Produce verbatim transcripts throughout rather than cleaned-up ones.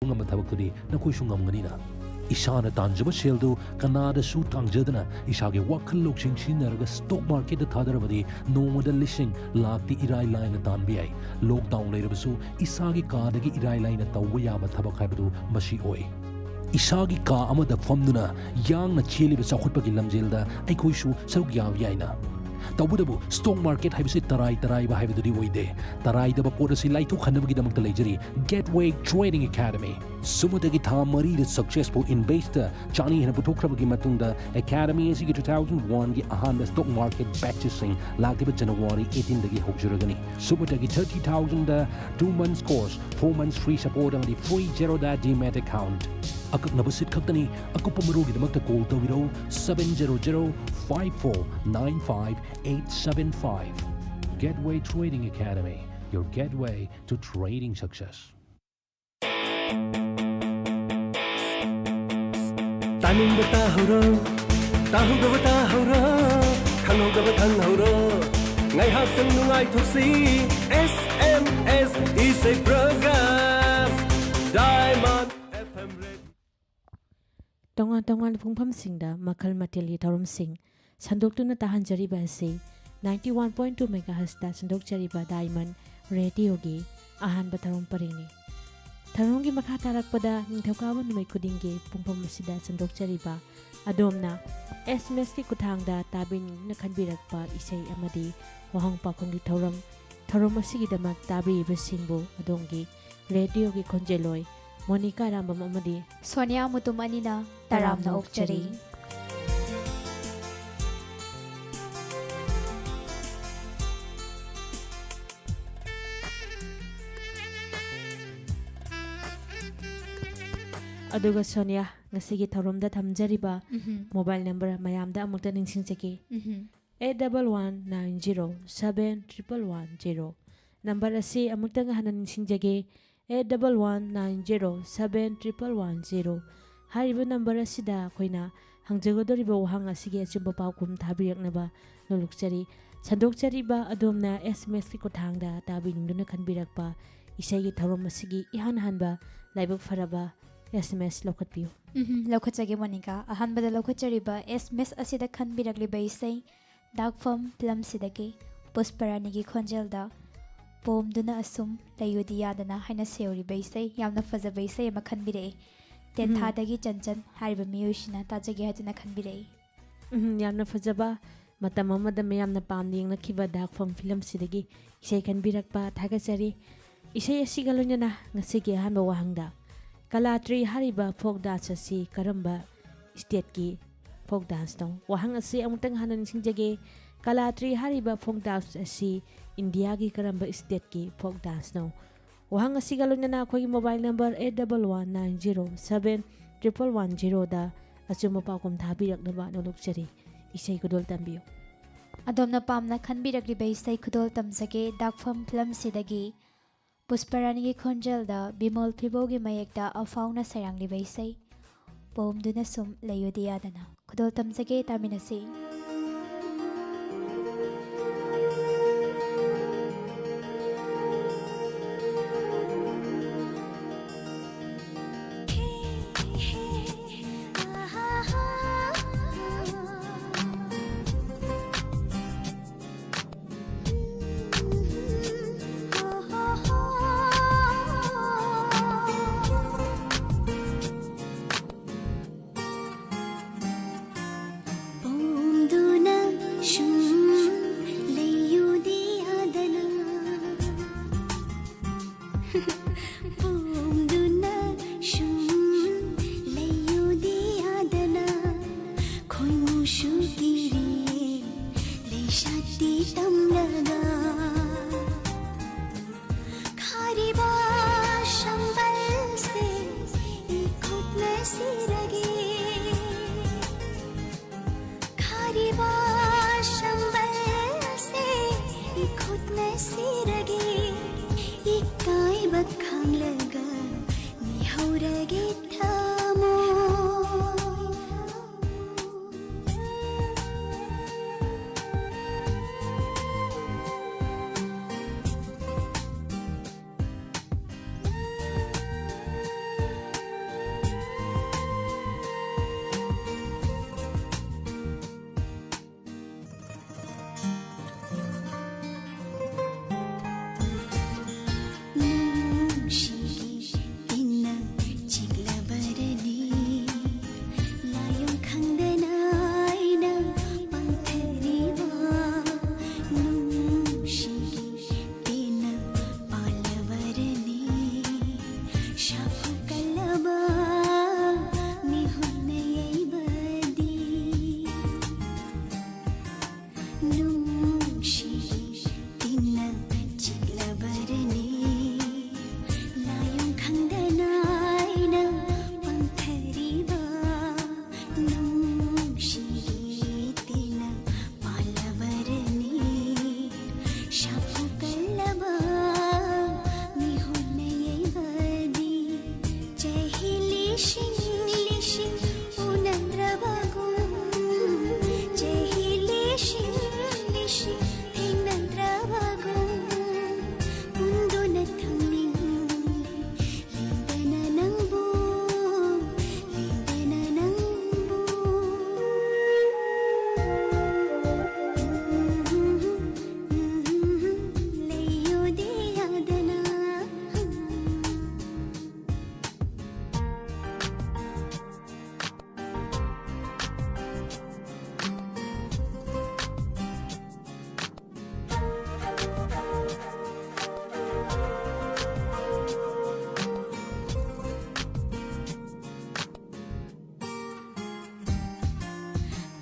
ꯉꯝꯕ ꯊꯕꯛꯇꯨꯗꯤ ꯅꯈꯣꯏꯁꯨ ꯉꯝꯒꯅꯤꯅ꯫ ꯏꯁꯥꯅ ꯇꯥꯟꯖꯕ ꯁꯦꯜꯗꯨ ꯀꯅꯥꯗꯁꯨ ꯇꯥꯡꯖꯗꯅ ꯏꯁꯥꯒꯤ ꯋꯥꯈꯜ ꯂꯧꯁꯤꯡ ꯁꯤꯖꯤꯟꯅꯔꯒ ꯁ꯭ꯇꯣꯛ ꯃꯥꯔꯀꯦꯠꯇ ꯊꯥꯗꯔꯕꯗꯤ ꯅꯣꯡꯃꯗ ꯂꯤꯁꯤꯡ, ꯂꯥꯛꯇꯤ ꯏꯔꯥꯏ ꯂꯥꯏꯅ ꯇꯥꯟꯕ ꯌꯥꯏ꯫ ꯂꯣꯛꯗꯥꯎꯟ ꯂꯩꯔꯕꯁꯨ ꯏꯁꯥꯒꯤ ꯀꯥꯗꯒꯤ ꯏꯔꯥꯏ ꯂꯥꯏꯅ ꯇꯧꯕ ꯌꯥꯕ ꯊꯕꯛ ꯍꯥꯏꯕꯗꯨ ꯃꯁꯤ ꯑꯣꯏ꯫ ꯏꯁꯥꯒꯤ ꯀꯥ ꯑꯃꯗ ꯐꯝꯗꯨꯅ ꯌꯥꯡꯅ ꯆꯦꯜꯂꯤꯕ ꯆꯥꯎꯈꯠꯄꯒꯤ ꯂꯝꯖꯦꯜꯗ ꯑꯩꯈꯣꯏꯁꯨ ꯁꯔꯨꯛ ꯌꯥꯕ ꯌꯥꯏꯅ꯫ ꯇꯧꯕꯇꯕꯨ ꯁ꯭ꯇꯣꯛ ꯃꯥꯔꯀꯦꯠ ꯍꯥꯏꯕꯁꯤ ꯇꯔꯥꯏ ꯇꯔꯥꯏꯕ ꯍꯥꯏꯕꯗꯨꯗꯤ ꯑꯣꯏꯗꯦ꯫ ꯇꯔꯥꯏꯗꯕ ꯄꯣꯠ ꯑꯁꯤ ꯂꯥꯏꯊꯣꯛꯍꯟꯅꯕꯒꯤꯗꯃꯛꯇ ꯂꯩꯖꯔꯤ Gateway Trading Academy꯫ ꯁꯨꯞꯅꯇꯒꯤ ꯊꯥ ꯃꯔꯤꯗ successful investor ꯆꯥꯅꯤ ꯍꯦꯟꯅ ꯄꯨꯊꯣꯛꯈ꯭ꯔꯕꯒꯤ ꯃꯇꯨꯡꯗ Academy ꯑꯁꯤꯒꯤ two thousand one ꯒꯤ ꯑꯍꯥꯟꯕ ꯁ꯭ꯇꯣꯛ ꯃꯥꯔꯀꯦꯠ batchꯁꯤꯡ ꯂꯥꯛꯂꯤꯕ January eighteen ꯗꯒꯤ ꯍꯧꯖꯔꯒꯅꯤ꯫ ꯁꯨꯞꯅꯇꯒꯤ thirty thousand ꯗ two months course, four months free support ꯑꯃꯗꯤ free Zerodha Demat account꯫ ꯑꯀꯛꯅꯕ seat ꯈꯛꯇꯅꯤ꯫ ꯑꯀꯨꯞꯄ ꯃꯔꯣꯜꯒꯤꯗꯃꯛꯇ call ꯇꯧꯕꯤꯔꯛꯎ seven zero zero five four nine five eight seven five꯫ Gateway Trading Academy, your gateway to trading success. ꯇꯥꯅꯤꯡꯕ ꯇꯥꯍꯧꯔꯣ, ꯇꯥꯍꯧꯗꯕ ꯇꯥꯍꯧꯔꯣ, ꯈꯪꯍꯧꯗꯕ ꯈꯪꯍꯧꯔꯣ꯫ ꯉꯥꯏꯍꯥꯛꯇꯪ ꯅꯨꯡꯉꯥꯏꯊꯣꯛꯁꯤ꯫ S M S ꯏꯁꯩ program, Diamond F M Radio꯫ ꯇꯣꯉꯥꯟ ꯇꯣꯉꯥꯟꯕ ꯄꯨꯡꯐꯝꯁꯤꯡꯗ ꯃꯈꯜ ꯃꯊꯦꯜꯒꯤ ꯊꯧꯔꯝꯁꯤꯡ ꯁꯟꯗꯣꯛꯇꯨꯅ ꯇꯥꯍꯟꯖꯔꯤꯕ ꯑꯁꯤ ninety one point two megahertzꯇ ꯁꯟꯗꯣꯛꯆꯔꯤꯕ Diamond Radioꯒꯤ ꯑꯍꯥꯟꯕ ꯊꯧꯔꯝ ꯄꯔꯤꯡꯅꯤ꯫ ꯊꯧꯔꯝꯒꯤ ꯃꯈꯥ ꯇꯥꯔꯛꯄꯗ ꯅꯤꯡꯊꯧꯀꯥꯕ ꯅꯨꯃꯤꯠ ꯈꯨꯗꯤꯡꯒꯤ ꯄꯨꯡꯐꯝ ꯑꯁꯤꯗ ꯁꯟꯗꯣꯛꯆꯔꯤꯕ ꯑꯗꯣꯝꯅ S M Sꯀꯤ ꯈꯨꯠꯊꯥꯡꯗ ꯇꯥꯕꯤꯅꯤꯡꯗꯨꯅ ꯈꯟꯕꯤꯔꯛꯄ ꯏꯁꯩ ꯑꯃꯗꯤ ꯋꯥꯍꯪ ꯄꯥꯎꯈꯨꯝꯒꯤ ꯊꯧꯔꯝ, ꯊꯧꯔꯝ ꯑꯁꯤꯒꯤꯗꯃꯛ ꯇꯥꯕꯤꯔꯤꯕꯁꯤꯡꯕꯨ ꯑꯗꯣꯝꯒꯤ ꯔꯦꯗꯤꯑꯣꯒꯤ ꯈꯣꯟꯖꯦꯜꯂꯣꯏ ꯃꯣꯅꯤꯀꯥ ꯔꯥꯝꯕꯝ ꯑꯃꯗꯤ ꯁꯣꯅꯤꯌꯥ ꯃꯨꯇꯨꯝ ꯑꯅꯤꯅ ꯇꯔꯥꯝꯅ ꯑꯣꯛꯆꯔꯤ꯫ ꯑꯗꯨꯒ ꯁꯣꯅꯤꯌꯥ, ꯉꯁꯤꯒꯤ ꯊꯧꯔꯝꯗ ꯊꯝꯖꯔꯤꯕ ꯎꯝꯍꯨꯝ꯫ Mobile number ꯃꯌꯥꯝꯗ ꯑꯃꯨꯛꯇ ꯅꯤꯡꯁꯤꯡꯖꯒꯦ꯫ ꯎꯝꯍꯨꯝ꯫ Eight double one nine zero seven triple one zero꯫ Number ꯑꯁꯤ ꯑꯃꯨꯛꯇꯪ ꯍꯟꯅ ꯅꯤꯡꯁꯤꯡꯖꯒꯦ, eight double one nine zero seven triple one zero꯫ ꯍꯥꯏꯔꯤꯕ number ꯑꯁꯤꯗ ꯑꯩꯈꯣꯏꯅ ꯍꯪꯖꯒꯗꯧꯔꯤꯕ ꯋꯥꯍꯪ ꯑꯁꯤꯒꯤ ꯑꯆꯨꯝꯕ ꯄꯥꯎꯈꯨꯝ ꯊꯥꯕꯤꯔꯛꯅꯕ ꯅꯣꯜꯂꯨꯛꯆꯔꯤ꯫ ꯁꯟꯗꯣꯛꯆꯔꯤꯕ ꯑꯗꯣꯝꯅ S M Sꯀꯤ ꯈꯨꯠꯊꯥꯡꯗ ꯇꯥꯕꯤꯅꯤꯡꯗꯨꯅ ꯈꯟꯕꯤꯔꯛꯄ ꯏꯁꯩꯒꯤ ꯊꯧꯔꯝ ꯑꯁꯤꯒꯤ ꯏꯍꯥꯟ ꯍꯥꯟꯕ ꯂꯥꯏꯕꯛ ꯐꯔꯕ ꯑꯦꯁ ꯑꯦꯝ ꯑꯦꯁ ꯂꯧꯈꯠꯄꯤꯌꯨ꯫ ꯎꯝ, ꯂꯧꯈꯠꯆꯒꯦ ꯃꯣꯅꯤꯀꯥ꯫ ꯑꯍꯥꯟꯕꯗ ꯂꯧꯈꯠꯆꯔꯤꯕ ꯑꯦꯁ ꯑꯦꯝ ꯑꯦꯁ ꯑꯁꯤꯗ ꯈꯟꯕꯤꯔꯛꯂꯤꯕ ꯏꯁꯩ ꯗꯥꯛꯐꯝ ꯐꯤꯂꯝꯁꯤꯗꯒꯤ ꯄꯨꯁꯄꯔꯥꯅꯤꯒꯤ ꯈꯣꯟꯖꯦꯜꯗ "ꯄꯣꯝꯗꯨꯅ ꯑꯁꯨꯝ ꯂꯩꯌꯨꯗꯤ ꯌꯥꯗꯅ" ꯍꯥꯏꯅ ꯁꯦꯝꯕꯤꯔꯤꯕ ꯏꯁꯩ, ꯌꯥꯝꯅ ꯐꯖꯕ ꯏꯁꯩ ꯑꯃ ꯈꯟꯕꯤꯔꯛꯏ꯫ ꯎꯝ꯫ ꯇꯦꯟꯊꯥꯗꯒꯤ ꯆꯟꯆꯟ ꯍꯥꯏꯔꯤꯕ ꯃꯤꯑꯣꯏꯁꯤꯅ ꯇꯥꯖꯒꯦ ꯍꯥꯏꯗꯨꯅ ꯈꯟꯕꯤꯔꯛꯏ꯫ ꯎꯝ, ꯌꯥꯝꯅ ꯐꯖꯕ, ꯃꯇꯝ ꯑꯃꯗ ꯃꯌꯥꯝꯅ ꯄꯥꯝꯅ ꯌꯦꯡꯅꯈꯤꯕ ꯗꯥꯛꯐꯝ ꯐꯤꯂꯝꯁꯤꯗꯒꯤ ꯏꯁꯩ ꯈꯟꯕꯤꯔꯛꯄ ꯊꯥꯒꯠꯆꯔꯤ꯫ ꯏꯁꯩ ꯑꯁꯤꯒ ꯂꯣꯏꯅꯅ ꯉꯁꯤꯒꯤ ꯑꯍꯥꯟꯕ ꯋꯥꯍꯪꯗ, ꯀꯂꯥꯇ꯭ꯔꯤ ꯍꯥꯏꯔꯤꯕ ꯐꯣꯛ ꯗꯥꯟꯁ ꯑꯁꯤ ꯀꯔꯝꯕ ꯁ꯭ꯇꯦꯠꯀꯤ ꯐꯣꯛ ꯗꯥꯟꯁꯅꯣ? ꯋꯥꯍꯪ ꯑꯁꯤ ꯑꯃꯨꯛꯇꯪ ꯍꯟꯅ ꯅꯤꯡꯁꯤꯡꯖꯒꯦ꯫ ꯀꯂꯥꯇ꯭ꯔꯤ ꯍꯥꯏꯔꯤꯕ ꯐꯣꯛ ꯗꯥꯟꯁ ꯑꯁꯤ ꯏꯟꯗꯤꯌꯥꯒꯤ ꯀꯔꯝꯕ ꯁ꯭ꯇꯦꯠꯀꯤ ꯐꯣꯛ ꯗꯥꯟꯁꯅꯣ? ꯋꯥꯍꯪ ꯑꯁꯤꯒ ꯂꯣꯏꯅꯅ ꯑꯩꯈꯣꯏꯒꯤ mobile number eight double one nine zero seven triple one zeroꯗ ꯑꯆꯨꯝꯕ ꯄꯥꯎꯈꯨꯝ ꯊꯥꯕꯤꯔꯛꯅꯕ ꯅꯣꯂꯨꯛꯆꯔꯤ꯫ ꯏꯁꯩ ꯈꯨꯗꯣꯜ ꯇꯝꯕꯤꯌꯨ꯫ ꯑꯗꯣꯝꯅ ꯄꯥꯝꯅ ꯈꯟꯕꯤꯔꯛꯂꯤꯕ ꯏꯁꯩ ꯈꯨꯗꯣꯜ ꯇꯝꯖꯒꯦ ꯗꯥꯛꯐꯝ ꯐꯤꯂꯝꯁꯤꯗꯒꯤ ꯄꯨꯁꯄꯔꯥꯅꯤꯒꯤ ꯈꯣꯟꯖꯦꯜꯗ ꯕꯤꯃꯣꯜ ꯐꯤꯕꯣꯒꯤ ꯃꯌꯦꯛꯇ ꯑꯐꯥꯎꯅ ꯁꯩꯔꯥꯡꯂꯤꯕ ꯏꯁꯩ "ꯄꯣꯝꯗꯨꯅ ꯁꯨꯝ ꯂꯩꯌꯨꯗꯤ ꯌꯥꯗꯅ" ꯈꯨꯗꯣꯜ ꯇꯝꯖꯒꯦ, ꯇꯥꯃꯤꯟꯅꯁꯤ꯫ ꯄꯣꯝꯗꯨꯅ ꯁꯨꯝ ꯂꯩꯌꯨꯗꯤ ꯌꯥꯗꯅ꯫ ꯄꯣꯝꯗꯨꯅ ꯁꯨꯝ ꯂꯩꯌꯨꯗꯤ ꯌꯥꯗꯅ꯫ ꯈꯣꯏꯃꯨꯁꯨ ꯀꯤꯔꯤꯌꯦ ꯂꯩꯁꯥꯠꯇꯤ ꯇꯝꯂꯒ꯫ ꯈꯥꯔꯤꯕ ꯁꯝꯕꯜꯁꯦ ꯏꯈꯨꯠꯅ ꯁꯤꯔꯒꯦ꯫ ꯈꯥꯔꯤꯕ ꯁꯝꯕꯜꯁꯦ ꯏꯈꯨꯠꯅ ꯁꯤꯔꯒꯦ꯫ ꯏꯀꯥꯏꯕ ꯈꯪꯂꯒ ꯃꯤꯍꯧꯔꯒꯦ ꯊꯃꯣꯏ꯫ ꯂꯤꯁꯤꯡ ꯂꯤꯁꯤꯡ ꯎꯅꯗ꯭ꯔꯕꯒꯨꯝ, ꯆꯍꯤ ꯂꯤꯁꯤꯡ ꯂꯤꯁꯤꯡ ꯊꯦꯡꯅꯗ꯭ꯔꯕꯒꯨꯝ, ꯄꯨꯟꯗꯨꯅ ꯊꯝꯅꯤꯡꯂꯦ, ꯂꯦꯡꯗꯅ ꯅꯪꯕꯨ, ꯂꯦꯡꯗꯅ ꯅꯪꯕꯨ꯫ ꯂꯩꯌꯨꯗꯤ ꯌꯥꯗꯅ꯫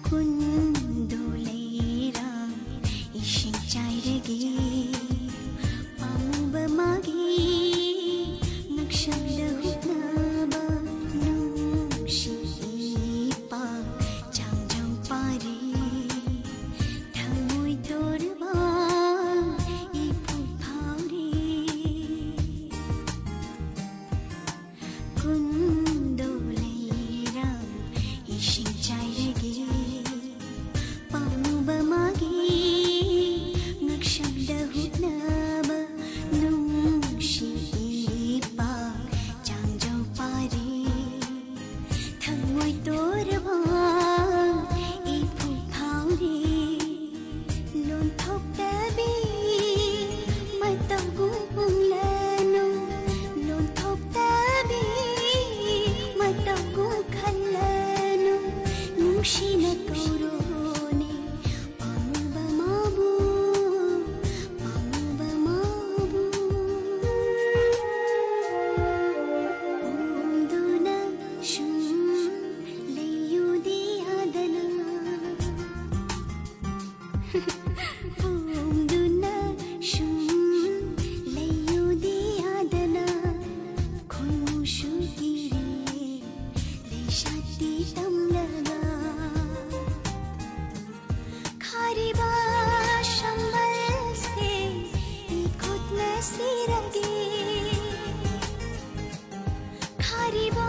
ꯀꯨꯟꯗꯣ ꯂꯩꯔꯥ ꯏꯁꯤꯡ ꯆꯥꯏꯔꯒꯦ꯫ ꯄꯥꯝꯃꯨꯕ ꯃꯥꯒꯤ ꯉꯛꯁꯝꯗ ꯍꯨꯛꯅꯕ ꯅꯨꯡꯁꯤ ꯏꯄꯥ ꯆꯥꯡꯖꯧ ꯄꯥꯔꯤ꯫ ꯊꯃꯣꯏ ꯇꯣꯔꯕ ꯏꯄꯨ ꯐꯥꯎꯔꯤ꯫ ꯀꯨꯟꯗꯣ ꯂꯩꯔꯥ ꯏꯁꯤꯡ ꯆꯥꯏꯔꯒꯦ꯫ ꯄꯥꯝꯃꯨꯕ ꯃꯥꯒꯤ ꯉꯛꯁꯝꯗ ꯍꯨꯛꯅꯕ ꯅꯨꯡꯁꯤ ꯏꯄꯥ ꯆꯥꯡꯖꯧ ꯄꯥꯔꯤ꯫ ꯊꯃꯣꯏ ꯇꯣꯔꯕ ꯏꯄꯨ ꯐꯥꯎꯔꯤ꯫ ꯂꯣꯟꯊꯣꯛꯇꯕꯤ ꯃꯇꯧꯒꯨꯝ ꯎꯪꯂꯅꯨ, ꯂꯣꯟꯊꯣꯛꯇꯕꯤ ꯃꯇꯧꯒꯨꯝ ꯈꯜꯂꯅꯨ, ꯅꯨꯡꯁꯤꯅ ꯀꯧꯔꯣꯅꯦ ꯄꯥꯝꯃꯨꯕ ꯃꯥꯕꯨ, ꯄꯥꯝꯃꯨꯕ ꯃꯥꯕꯨ꯫ ꯐꯣꯡꯗꯨꯅ ꯁꯨꯝ ꯂꯩꯌꯨꯗꯤ ꯌꯥꯗꯅ꯫ ꯐꯣꯡꯗꯨꯅ ꯁꯨꯝ ꯂꯩꯌꯨꯗꯤ ꯌꯥꯗꯅ꯫ ꯈꯣꯏꯃꯨꯁꯨ ꯏꯔꯦ ꯂꯩꯁꯥꯠꯇꯤ ꯇꯝꯂꯒ꯫ ꯈꯥꯔꯤꯕ ꯁꯝꯕꯜꯁꯦ ꯏꯈꯨꯠꯅ ꯁꯤꯔꯒꯦ꯫ ꯈꯥꯔꯤꯕ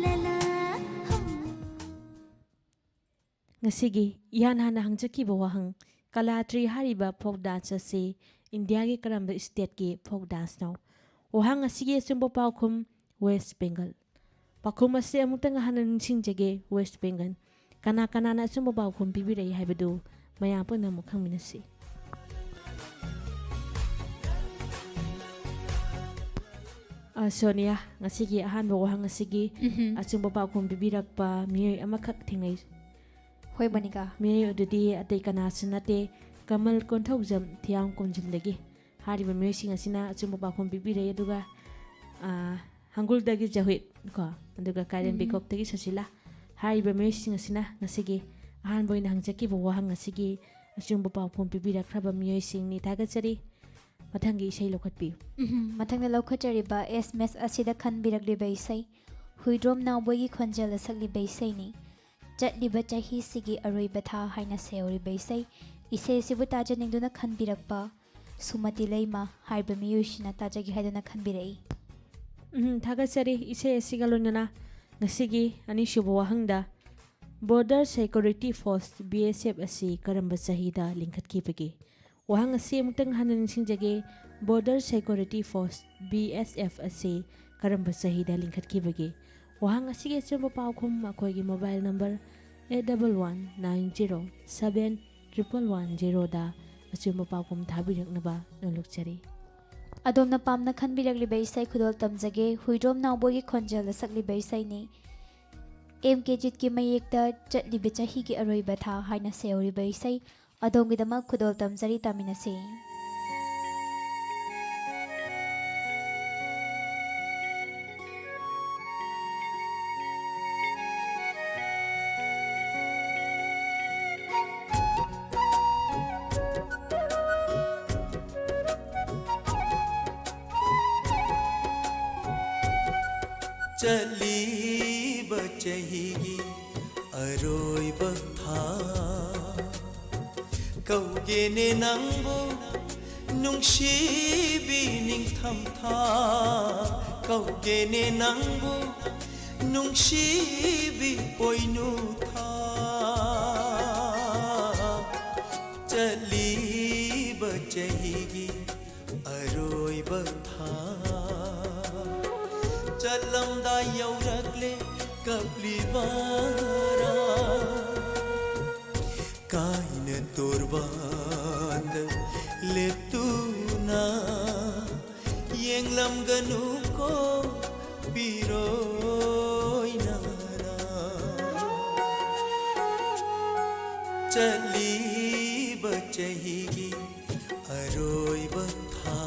ꯉꯁꯤꯒꯤ ꯏꯍꯥꯟ ꯍꯥꯟꯅ ꯍꯪꯖꯈꯤꯕ ꯋꯥꯍꯪ, ꯀꯂꯥꯇ꯭ꯔꯤ ꯍꯥꯏꯔꯤꯕ ꯐꯣꯛ ꯗꯥꯟꯁ ꯑꯁꯤ ꯏꯟꯗꯤꯌꯥꯒꯤ ꯀꯔꯝꯕ ꯁ꯭ꯇꯦꯠꯀꯤ ꯐꯣꯛ ꯗꯥꯟꯁꯅꯣ? ꯋꯥꯍꯪ ꯑꯁꯤꯒꯤ ꯑꯆꯨꯝꯕ ꯄꯥꯎꯈꯨꯝ, ꯋꯦꯁ ꯕꯦꯡꯒꯜ꯫ ꯄꯥꯎꯈꯨꯝ ꯑꯁꯤ ꯑꯃꯨꯛꯇꯪ ꯍꯟꯅ ꯅꯤꯡꯁꯤꯡꯖꯒꯦ, ꯋꯦꯁ ꯕꯦꯡꯒꯜ꯫ ꯀꯅꯥ ꯀꯅꯥꯅ ꯑꯆꯨꯝꯕ ꯄꯥꯎꯈꯨꯝ ꯄꯤꯕꯤꯔꯛꯏ ꯍꯥꯏꯕꯗꯨ ꯃꯌꯥꯝ ꯄꯨꯝꯅꯃꯛ ꯈꯪꯃꯤꯟꯅꯁꯤ꯫ ꯑ, ꯁꯣꯅꯤꯌꯥ, ꯉꯁꯤꯒꯤ ꯑꯍꯥꯟꯕ ꯋꯥꯍꯪ ꯑꯁꯤꯒꯤ ꯎꯝꯍꯨꯝ꯫ ꯑꯆꯨꯝꯕ ꯄꯥꯎꯈꯨꯝ ꯄꯤꯕꯤꯔꯛꯄ ꯃꯤꯑꯣꯏ ꯑꯃꯈꯛ ꯊꯦꯡꯅꯩ꯫ ꯍꯣꯏ, ꯃꯣꯅꯤꯀꯥ꯫ ꯃꯤꯑꯣꯏ ꯑꯗꯨꯗꯤ ꯑꯇꯩ ꯀꯅꯥꯁꯨ ꯅꯠꯇꯦ, ꯀꯃꯜ ꯀꯣꯟꯊꯧꯖꯝ, ꯊꯤꯌꯥꯝ ꯀꯣꯝꯖꯤꯟꯗꯒꯤ꯫ ꯍꯥꯏꯔꯤꯕ ꯃꯤꯑꯣꯏꯁꯤꯡ ꯑꯁꯤꯅ ꯑꯆꯨꯝꯕ ꯄꯥꯎꯈꯨꯝ ꯄꯤꯕꯤꯔꯛꯏ꯫ ꯑꯗꯨꯒ, ꯑ, ꯍꯪꯒꯨꯜꯗꯒꯤ ꯖꯍꯨꯏꯠ ꯀꯣ, ꯑꯗꯨꯒ ꯀꯥꯏꯔꯦꯝꯕꯤ ꯎꯝ꯫ ꯀꯣꯛꯇꯒꯤ ꯁꯁꯤꯂꯥ꯫ ꯍꯥꯏꯔꯤꯕ ꯃꯤꯑꯣꯏꯁꯤꯡ ꯑꯁꯤꯅ ꯉꯁꯤꯒꯤ ꯑꯍꯥꯟꯕ ꯑꯣꯏꯅ ꯍꯪꯖꯈꯤꯕ ꯋꯥꯍꯪ ꯑꯁꯤꯒꯤ ꯑꯆꯨꯝꯕ ꯄꯥꯎꯈꯨꯝ ꯄꯤꯕꯤꯔꯛꯈ꯭ꯔꯕ ꯃꯤꯑꯣꯏꯁꯤꯡꯅꯤ꯫ ꯊꯥꯒꯠꯆꯔꯤ꯫ ꯃꯊꯪꯒꯤ ꯏꯁꯩ ꯂꯧꯈꯠꯄꯤꯌꯨ꯫ ꯎꯝꯍꯨꯝ, ꯃꯊꯪꯗ ꯂꯧꯈꯠꯆꯔꯤꯕ ꯑꯦꯁ ꯑꯦꯝ ꯑꯦꯁ ꯑꯁꯤꯗ ꯈꯟꯕꯤꯔꯛꯂꯤꯕ ꯏꯁꯩ ꯍꯨꯏꯗ꯭ꯔꯣꯝ ꯅꯥꯎꯕꯣꯏꯒꯤ ꯈꯣꯟꯖꯦꯜꯗ ꯁꯛꯂꯤꯕ ꯏꯁꯩꯅꯤ꯫ ꯆꯠꯂꯤꯕ ꯆꯍꯤꯁꯤꯒꯤ ꯑꯔꯣꯏꯕ ꯊꯥ ꯍꯥꯏꯅ ꯁꯩꯍꯧꯔꯤꯕ ꯏꯁꯩ꯫ ꯏꯁꯩ ꯑꯁꯤꯕꯨ ꯇꯥꯖꯅꯤꯡꯗꯨꯅ ꯈꯟꯕꯤꯔꯛꯄ ꯁꯨꯃꯇꯤ ꯂꯩꯃ ꯍꯥꯏꯔꯤꯕ ꯃꯤꯑꯣꯏꯁꯤꯅ ꯇꯥꯖꯒꯦ ꯍꯥꯏꯗꯨꯅ ꯈꯟꯕꯤꯔꯛꯏ꯫ ꯎꯝ, ꯊꯥꯒꯠꯆꯔꯤ꯫ ꯏꯁꯩ ꯑꯁꯤꯒ ꯂꯣꯏꯅꯅ ꯉꯁꯤꯒꯤ ꯑꯅꯤꯁꯨꯕ ꯋꯥꯍꯪꯗ, Border Security Force, B S F, ꯑꯁꯤ ꯀꯔꯝꯕ ꯆꯍꯤꯗ ꯂꯤꯡꯈꯠꯈꯤꯕꯒꯦ? ꯋꯥꯍꯪ ꯑꯁꯤ ꯑꯃꯨꯛꯇꯪ ꯍꯟꯅ ꯅꯤꯡꯁꯤꯡꯖꯒꯦ, Border Security Force, B S F, ꯑꯁꯤ ꯀꯔꯝꯕ ꯆꯍꯤꯗ ꯂꯤꯡꯈꯠꯈꯤꯕꯒꯦ? ꯋꯥꯍꯪ ꯑꯁꯤꯒꯤ ꯑꯆꯨꯝꯕ ꯄꯥꯎꯈꯨꯝ ꯑꯩꯈꯣꯏꯒꯤ mobile number eight double one nine zero seven triple one zero ꯗ ꯑꯆꯨꯝꯕ ꯄꯥꯎꯈꯨꯝ ꯊꯥꯕꯤꯔꯛꯅꯕ ꯅꯣꯜꯂꯨꯛꯆꯔꯤ꯫ ꯑꯗꯣꯝꯅ ꯄꯥꯝꯅ ꯈꯟꯕꯤꯔꯛꯂꯤꯕ ꯏꯁꯩ ꯈꯨꯗꯣꯜ ꯇꯝꯖꯒꯦ, ꯍꯨꯏꯗ꯭ꯔꯣꯝ ꯅꯥꯎꯕꯣꯏꯒꯤ ꯈꯣꯟꯖꯦꯜꯗ ꯁꯛꯂꯤꯕ ꯏꯁꯩꯅꯤ꯫ ꯑꯦꯝ ꯀꯦ ꯖꯤꯠꯀꯤ ꯃꯌꯦꯛꯇ ꯆꯠꯂꯤꯕ ꯆꯍꯤꯒꯤ ꯑꯔꯣꯏꯕ ꯊꯥ ꯍꯥꯏꯅ ꯁꯩꯍꯧꯔꯤꯕ ꯏꯁꯩ꯫ ꯑꯗꯣꯝꯒꯤꯗꯃꯛ ꯈꯨꯗꯣꯜ ꯇꯝꯖꯔꯤ, ꯇꯥꯃꯤꯟꯅꯁꯤ꯫ ꯆꯠꯂꯤꯕ ꯆꯍꯤꯒꯤ ꯑꯔꯣꯏꯕ ꯊꯥ, ꯀꯧꯒꯦꯅꯦ ꯅꯪꯕꯨ ꯅꯨꯡꯁꯤꯕꯤ ꯅꯤꯡꯊꯝꯊꯥ, ꯀꯧꯒꯦꯅꯦ ꯅꯪꯕꯨ ꯅꯨꯡꯁꯤꯕꯤ ꯄꯣꯏꯅꯨ ꯊꯥ꯫ ꯆꯠꯂꯤꯕ ꯆꯍꯤꯒꯤ ꯑꯔꯣꯏꯕ ꯊꯥ, ꯆꯠꯂꯝꯗꯥꯏ ꯌꯧꯔꯛꯂꯦ ꯀꯞꯂꯤꯕꯔꯥ? ꯀꯥꯏꯅ ꯇꯣꯔꯕꯥꯟꯗ ꯂꯦꯞꯇꯨꯅ ꯌꯦꯡꯂꯝꯒꯅꯨꯀꯣ ꯄꯤꯔꯣꯏꯅꯔꯥ꯫ ꯆꯠꯂꯤꯕ ꯆꯍꯤꯒꯤ ꯑꯔꯣꯏꯕ ꯊꯥ꯫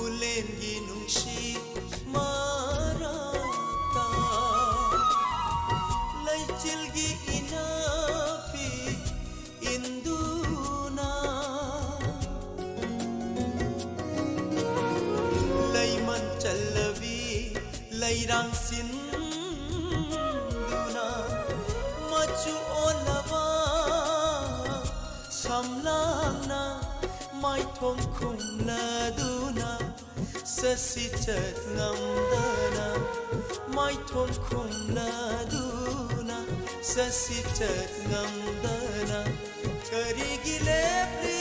ꯎꯂꯦꯟꯒꯤ ꯅꯨꯡꯁꯤ ꯃꯔꯛꯇ ꯂꯩꯆꯤꯜꯒꯤ ꯏꯅꯥꯛꯄꯤ ꯏꯟꯗꯨꯅ, ꯂꯩꯃꯟ ꯆꯜꯂꯕꯤ ꯂꯩꯔꯥꯡ ꯁꯤꯟꯗꯨꯅ, ꯃꯆꯨ ꯑꯣꯜꯂꯕ ꯁꯝꯂꯥꯡꯅ ꯃꯥꯏꯊꯣꯡ ꯈꯨꯝꯂꯗꯨꯅ, ꯆꯠꯁꯤ ꯆꯠ ꯉꯝꯗꯅ, ꯃꯥꯏꯊꯣꯡ ꯈꯨꯝꯂꯗꯨꯅ, ꯆꯠꯁꯤ ꯆꯠ ꯉꯝꯗꯅ ꯀꯔꯤꯒꯤ ꯂꯦꯞꯂꯤ?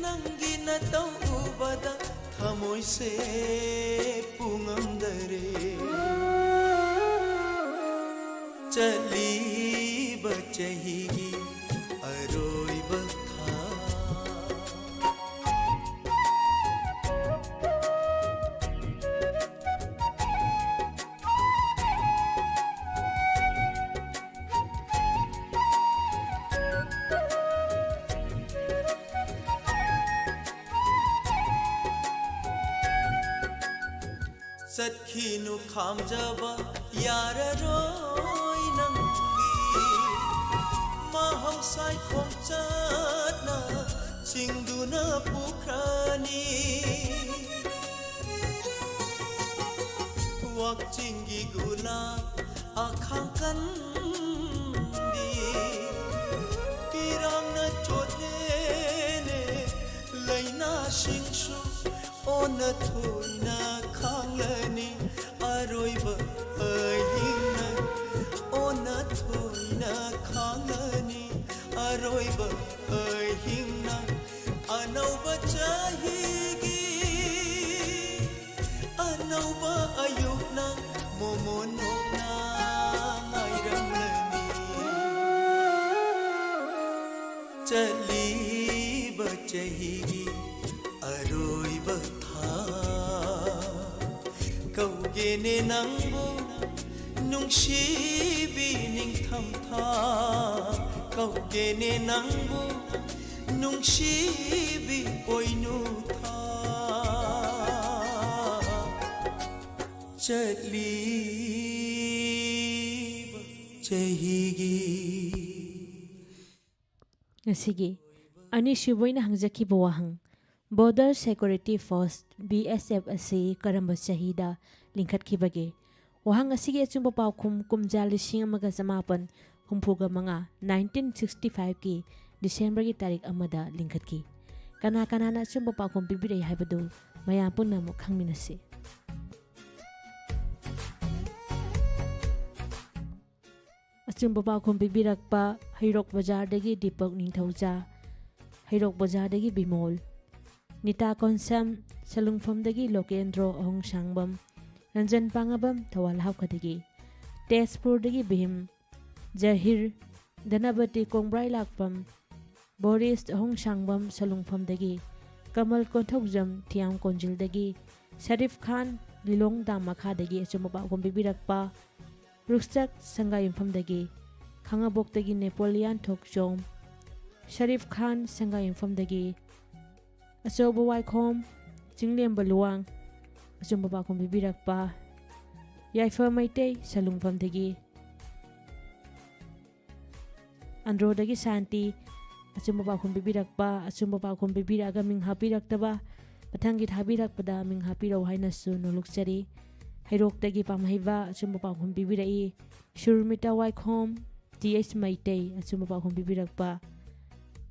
ꯅꯪꯒꯤ ꯅꯇꯧ ꯎꯕꯗ ꯊꯃꯣꯏꯁꯦ ꯄꯨꯉꯝꯗꯔꯦ꯫ ꯆꯠꯂꯤꯕ ꯆꯍꯤꯒꯤ ꯑꯔꯣꯏꯕ ꯊꯥ, ꯆꯠꯈꯤꯅꯨ ꯈꯥꯝꯖꯕ ꯌꯥꯔꯔꯣꯏ ꯅꯪꯗꯤ꯫ ꯃꯍꯧꯁꯥꯏ ꯈꯣꯡꯆꯠꯅ ꯆꯤꯡꯗꯨꯅ ꯄꯨꯈ꯭ꯔꯅꯤ꯫ ꯋꯥꯛꯆꯤꯡꯒꯤ ꯒꯨꯂꯥꯞ ꯑꯈꯥꯡ ꯀꯟꯕꯤ ꯏꯔꯥꯡꯅ ꯆꯣꯠꯂꯦꯅꯦ꯫ ꯂꯥꯏꯅꯥꯁꯤꯡꯁꯨ ꯑꯣꯟꯅ ꯊꯣꯏꯅ ꯈꯥꯡꯂꯅꯤ꯫ ꯑꯔꯣꯏꯕ ꯑꯍꯤꯡꯅ ꯑꯣꯟꯅ ꯊꯣꯏꯅ ꯈꯥꯡꯂꯅꯤ꯫ ꯑꯔꯣꯏꯕ ꯑꯍꯤꯡꯅ ꯑꯅꯧꯕ ꯆꯍꯤꯒꯤ ꯑꯅꯧꯕ ꯑꯌꯨꯛꯅ ꯃꯣꯃꯣꯟ ꯅꯣꯛꯅ ꯉꯥꯏꯔꯝꯂꯅꯤ꯫ ꯆꯠꯂꯤꯕ ꯆꯍꯤꯒꯤ ꯑꯔꯣꯏꯕ ꯊꯥ ꯀꯧꯒꯦꯅꯦ ꯅꯪꯕꯨ ꯅꯨꯡꯁꯤꯕꯤ ꯅꯤꯡꯊꯝꯊꯥ꯫ ꯀꯧꯒꯦꯅꯦ ꯅꯪꯕꯨ ꯅꯨꯡꯁꯤꯕꯤ ꯄꯣꯏꯅꯨ ꯊꯥ꯫ ꯆꯠꯂꯤꯕ ꯆꯍꯤꯒꯤ꯫ ꯉꯁꯤꯒꯤ ꯑꯅꯤꯁꯨꯕ ꯑꯣꯏꯅ ꯍꯪꯖꯈꯤꯕ ꯋꯥꯍꯪ, Border Security Force, B S F, ꯑꯁꯤ ꯀꯔꯝꯕ ꯆꯍꯤꯗ ꯂꯤꯡꯈꯠꯈꯤꯕꯒꯦ? ꯋꯥꯍꯪ ꯑꯁꯤꯒꯤ ꯑꯆꯨꯝꯕ ꯄꯥꯎꯈꯨꯝ ꯀꯨꯝꯖꯥ ꯂꯤꯁꯤꯡ ꯑꯃꯒ ꯆꯃꯥꯄꯟ ꯍꯨꯝꯐꯨꯒ ꯃꯉꯥ, nineteen sixty five ꯀꯤ ꯗꯤꯁꯦꯝꯕꯔꯒꯤ ꯇꯥꯔꯤꯛ ꯑꯃꯗ ꯂꯤꯡꯈꯠꯈꯤ꯫ ꯀꯅꯥ ꯀꯅꯥꯅ ꯑꯆꯨꯝꯕ ꯄꯥꯎꯈꯨꯝ ꯄꯤꯕꯤꯔꯛꯏ ꯍꯥꯏꯕꯗꯨ ꯃꯌꯥꯝ ꯄꯨꯝꯅꯃꯛ ꯈꯪꯃꯤꯟꯅꯁꯤ꯫ ꯑꯆꯨꯝꯕ ꯄꯥꯎꯈꯨꯝ ꯄꯤꯕꯤꯔꯛꯄ ꯍꯩꯔꯣꯛ ꯕꯖꯥꯔꯗꯒꯤ ꯗꯤꯄꯛ ꯅꯤꯡꯊꯧꯖꯥ, ꯍꯩꯔꯣꯛ ꯕꯖꯥꯔꯗꯒꯤ ꯕꯤꯃꯣꯜ, ꯅꯤꯇꯥ ꯀꯣꯟꯁꯝ, ꯁꯂꯨꯡꯐꯝꯗꯒꯤ ꯂꯣꯀꯦꯟꯗ꯭ꯔꯣ ꯑꯍꯣꯡꯁꯥꯡꯕꯝ, ꯔꯟꯖꯟ ꯄꯥꯡꯉꯕꯝ, ꯊꯧꯕꯥꯜ ꯍꯥꯎꯈꯗꯒꯤ, ꯇꯦꯖꯄꯨꯔꯗꯒꯤ ꯚꯤꯝ, ꯖꯍꯤꯔ, ꯙꯅꯄꯇꯤ ꯀꯣꯡꯕ꯭ꯔꯥꯏ ꯂꯥꯛꯄꯝ, ꯕꯣꯔꯤꯁ ꯑꯍꯣꯡꯁꯥꯡꯕꯝ ꯁꯂꯨꯡꯐꯝꯗꯒꯤ, ꯀꯃꯜ ꯀꯣꯟꯊꯧꯖꯝ ꯊꯤꯌꯥꯝ ꯀꯣꯟꯖꯤꯜꯗꯒꯤ, ꯁꯔꯤꯐ ꯈꯥꯟ ꯂꯤꯂꯣꯡ ꯗꯥꯝ ꯃꯈꯥꯗꯒꯤ ꯑꯆꯨꯝꯕ ꯄꯥꯎꯈꯨꯝ ꯄꯤꯕꯤꯔꯛꯄ, ꯔꯨꯛꯁꯛ ꯁꯪꯒꯥꯌꯨꯝꯐꯝꯗꯒꯤ, ꯈꯥꯉꯕꯣꯛꯇꯒꯤ ꯅꯦꯄꯣꯂꯤꯌꯥꯟ ꯊꯣꯛꯆꯣꯝ, ꯁꯔꯤꯐ ꯈꯥꯟ ꯁꯪꯒꯥꯌꯨꯝꯐꯝꯗꯒꯤ, ꯑꯆꯧꯕ ꯋꯥꯏꯈꯣꯝ, ꯆꯤꯡꯂꯦꯝꯕ ꯂꯨꯋꯥꯡ, ꯑꯆꯨꯝꯕ ꯄꯥꯎꯈꯨꯝ ꯄꯤꯕꯤꯔꯛꯄ ꯌꯥꯏꯐ ꯃꯩꯇꯩ ꯁꯂꯨꯡꯐꯝꯗꯒꯤ꯫ ꯑꯟꯗ꯭ꯔꯣꯗꯒꯤ ꯁꯥꯟꯇꯤ ꯑꯆꯨꯝꯕ ꯄꯥꯎꯈꯨꯝ ꯄꯤꯕꯤꯔꯛꯄ, ꯑꯆꯨꯝꯕ ꯄꯥꯎꯈꯨꯝ ꯄꯤꯕꯤꯔꯛꯑꯒ ꯃꯤꯡ ꯍꯥꯞꯄꯤꯔꯛꯇꯕ, ꯃꯊꯪꯒꯤ ꯊꯥꯕꯤꯔꯛꯄꯗ ꯃꯤꯡ ꯍꯥꯞꯄꯤꯔꯛꯎ ꯍꯥꯏꯅꯁꯨ ꯅꯣꯂꯨꯛꯆꯔꯤ꯫ ꯍꯩꯔꯣꯛꯇꯒꯤ ꯄꯥꯝꯍꯩꯕ ꯑꯆꯨꯝꯕ ꯄꯥꯎꯈꯨꯝ ꯄꯤꯕꯤꯔꯛꯏ꯫ ꯁꯨꯔꯃꯤꯇꯥ ꯋꯥꯏꯈꯣꯝ, ꯇꯤ ꯑꯩꯆ ꯃꯩꯇꯩ ꯑꯆꯨꯝꯕ ꯄꯥꯎꯈꯨꯝ ꯄꯤꯕꯤꯔꯛꯄ,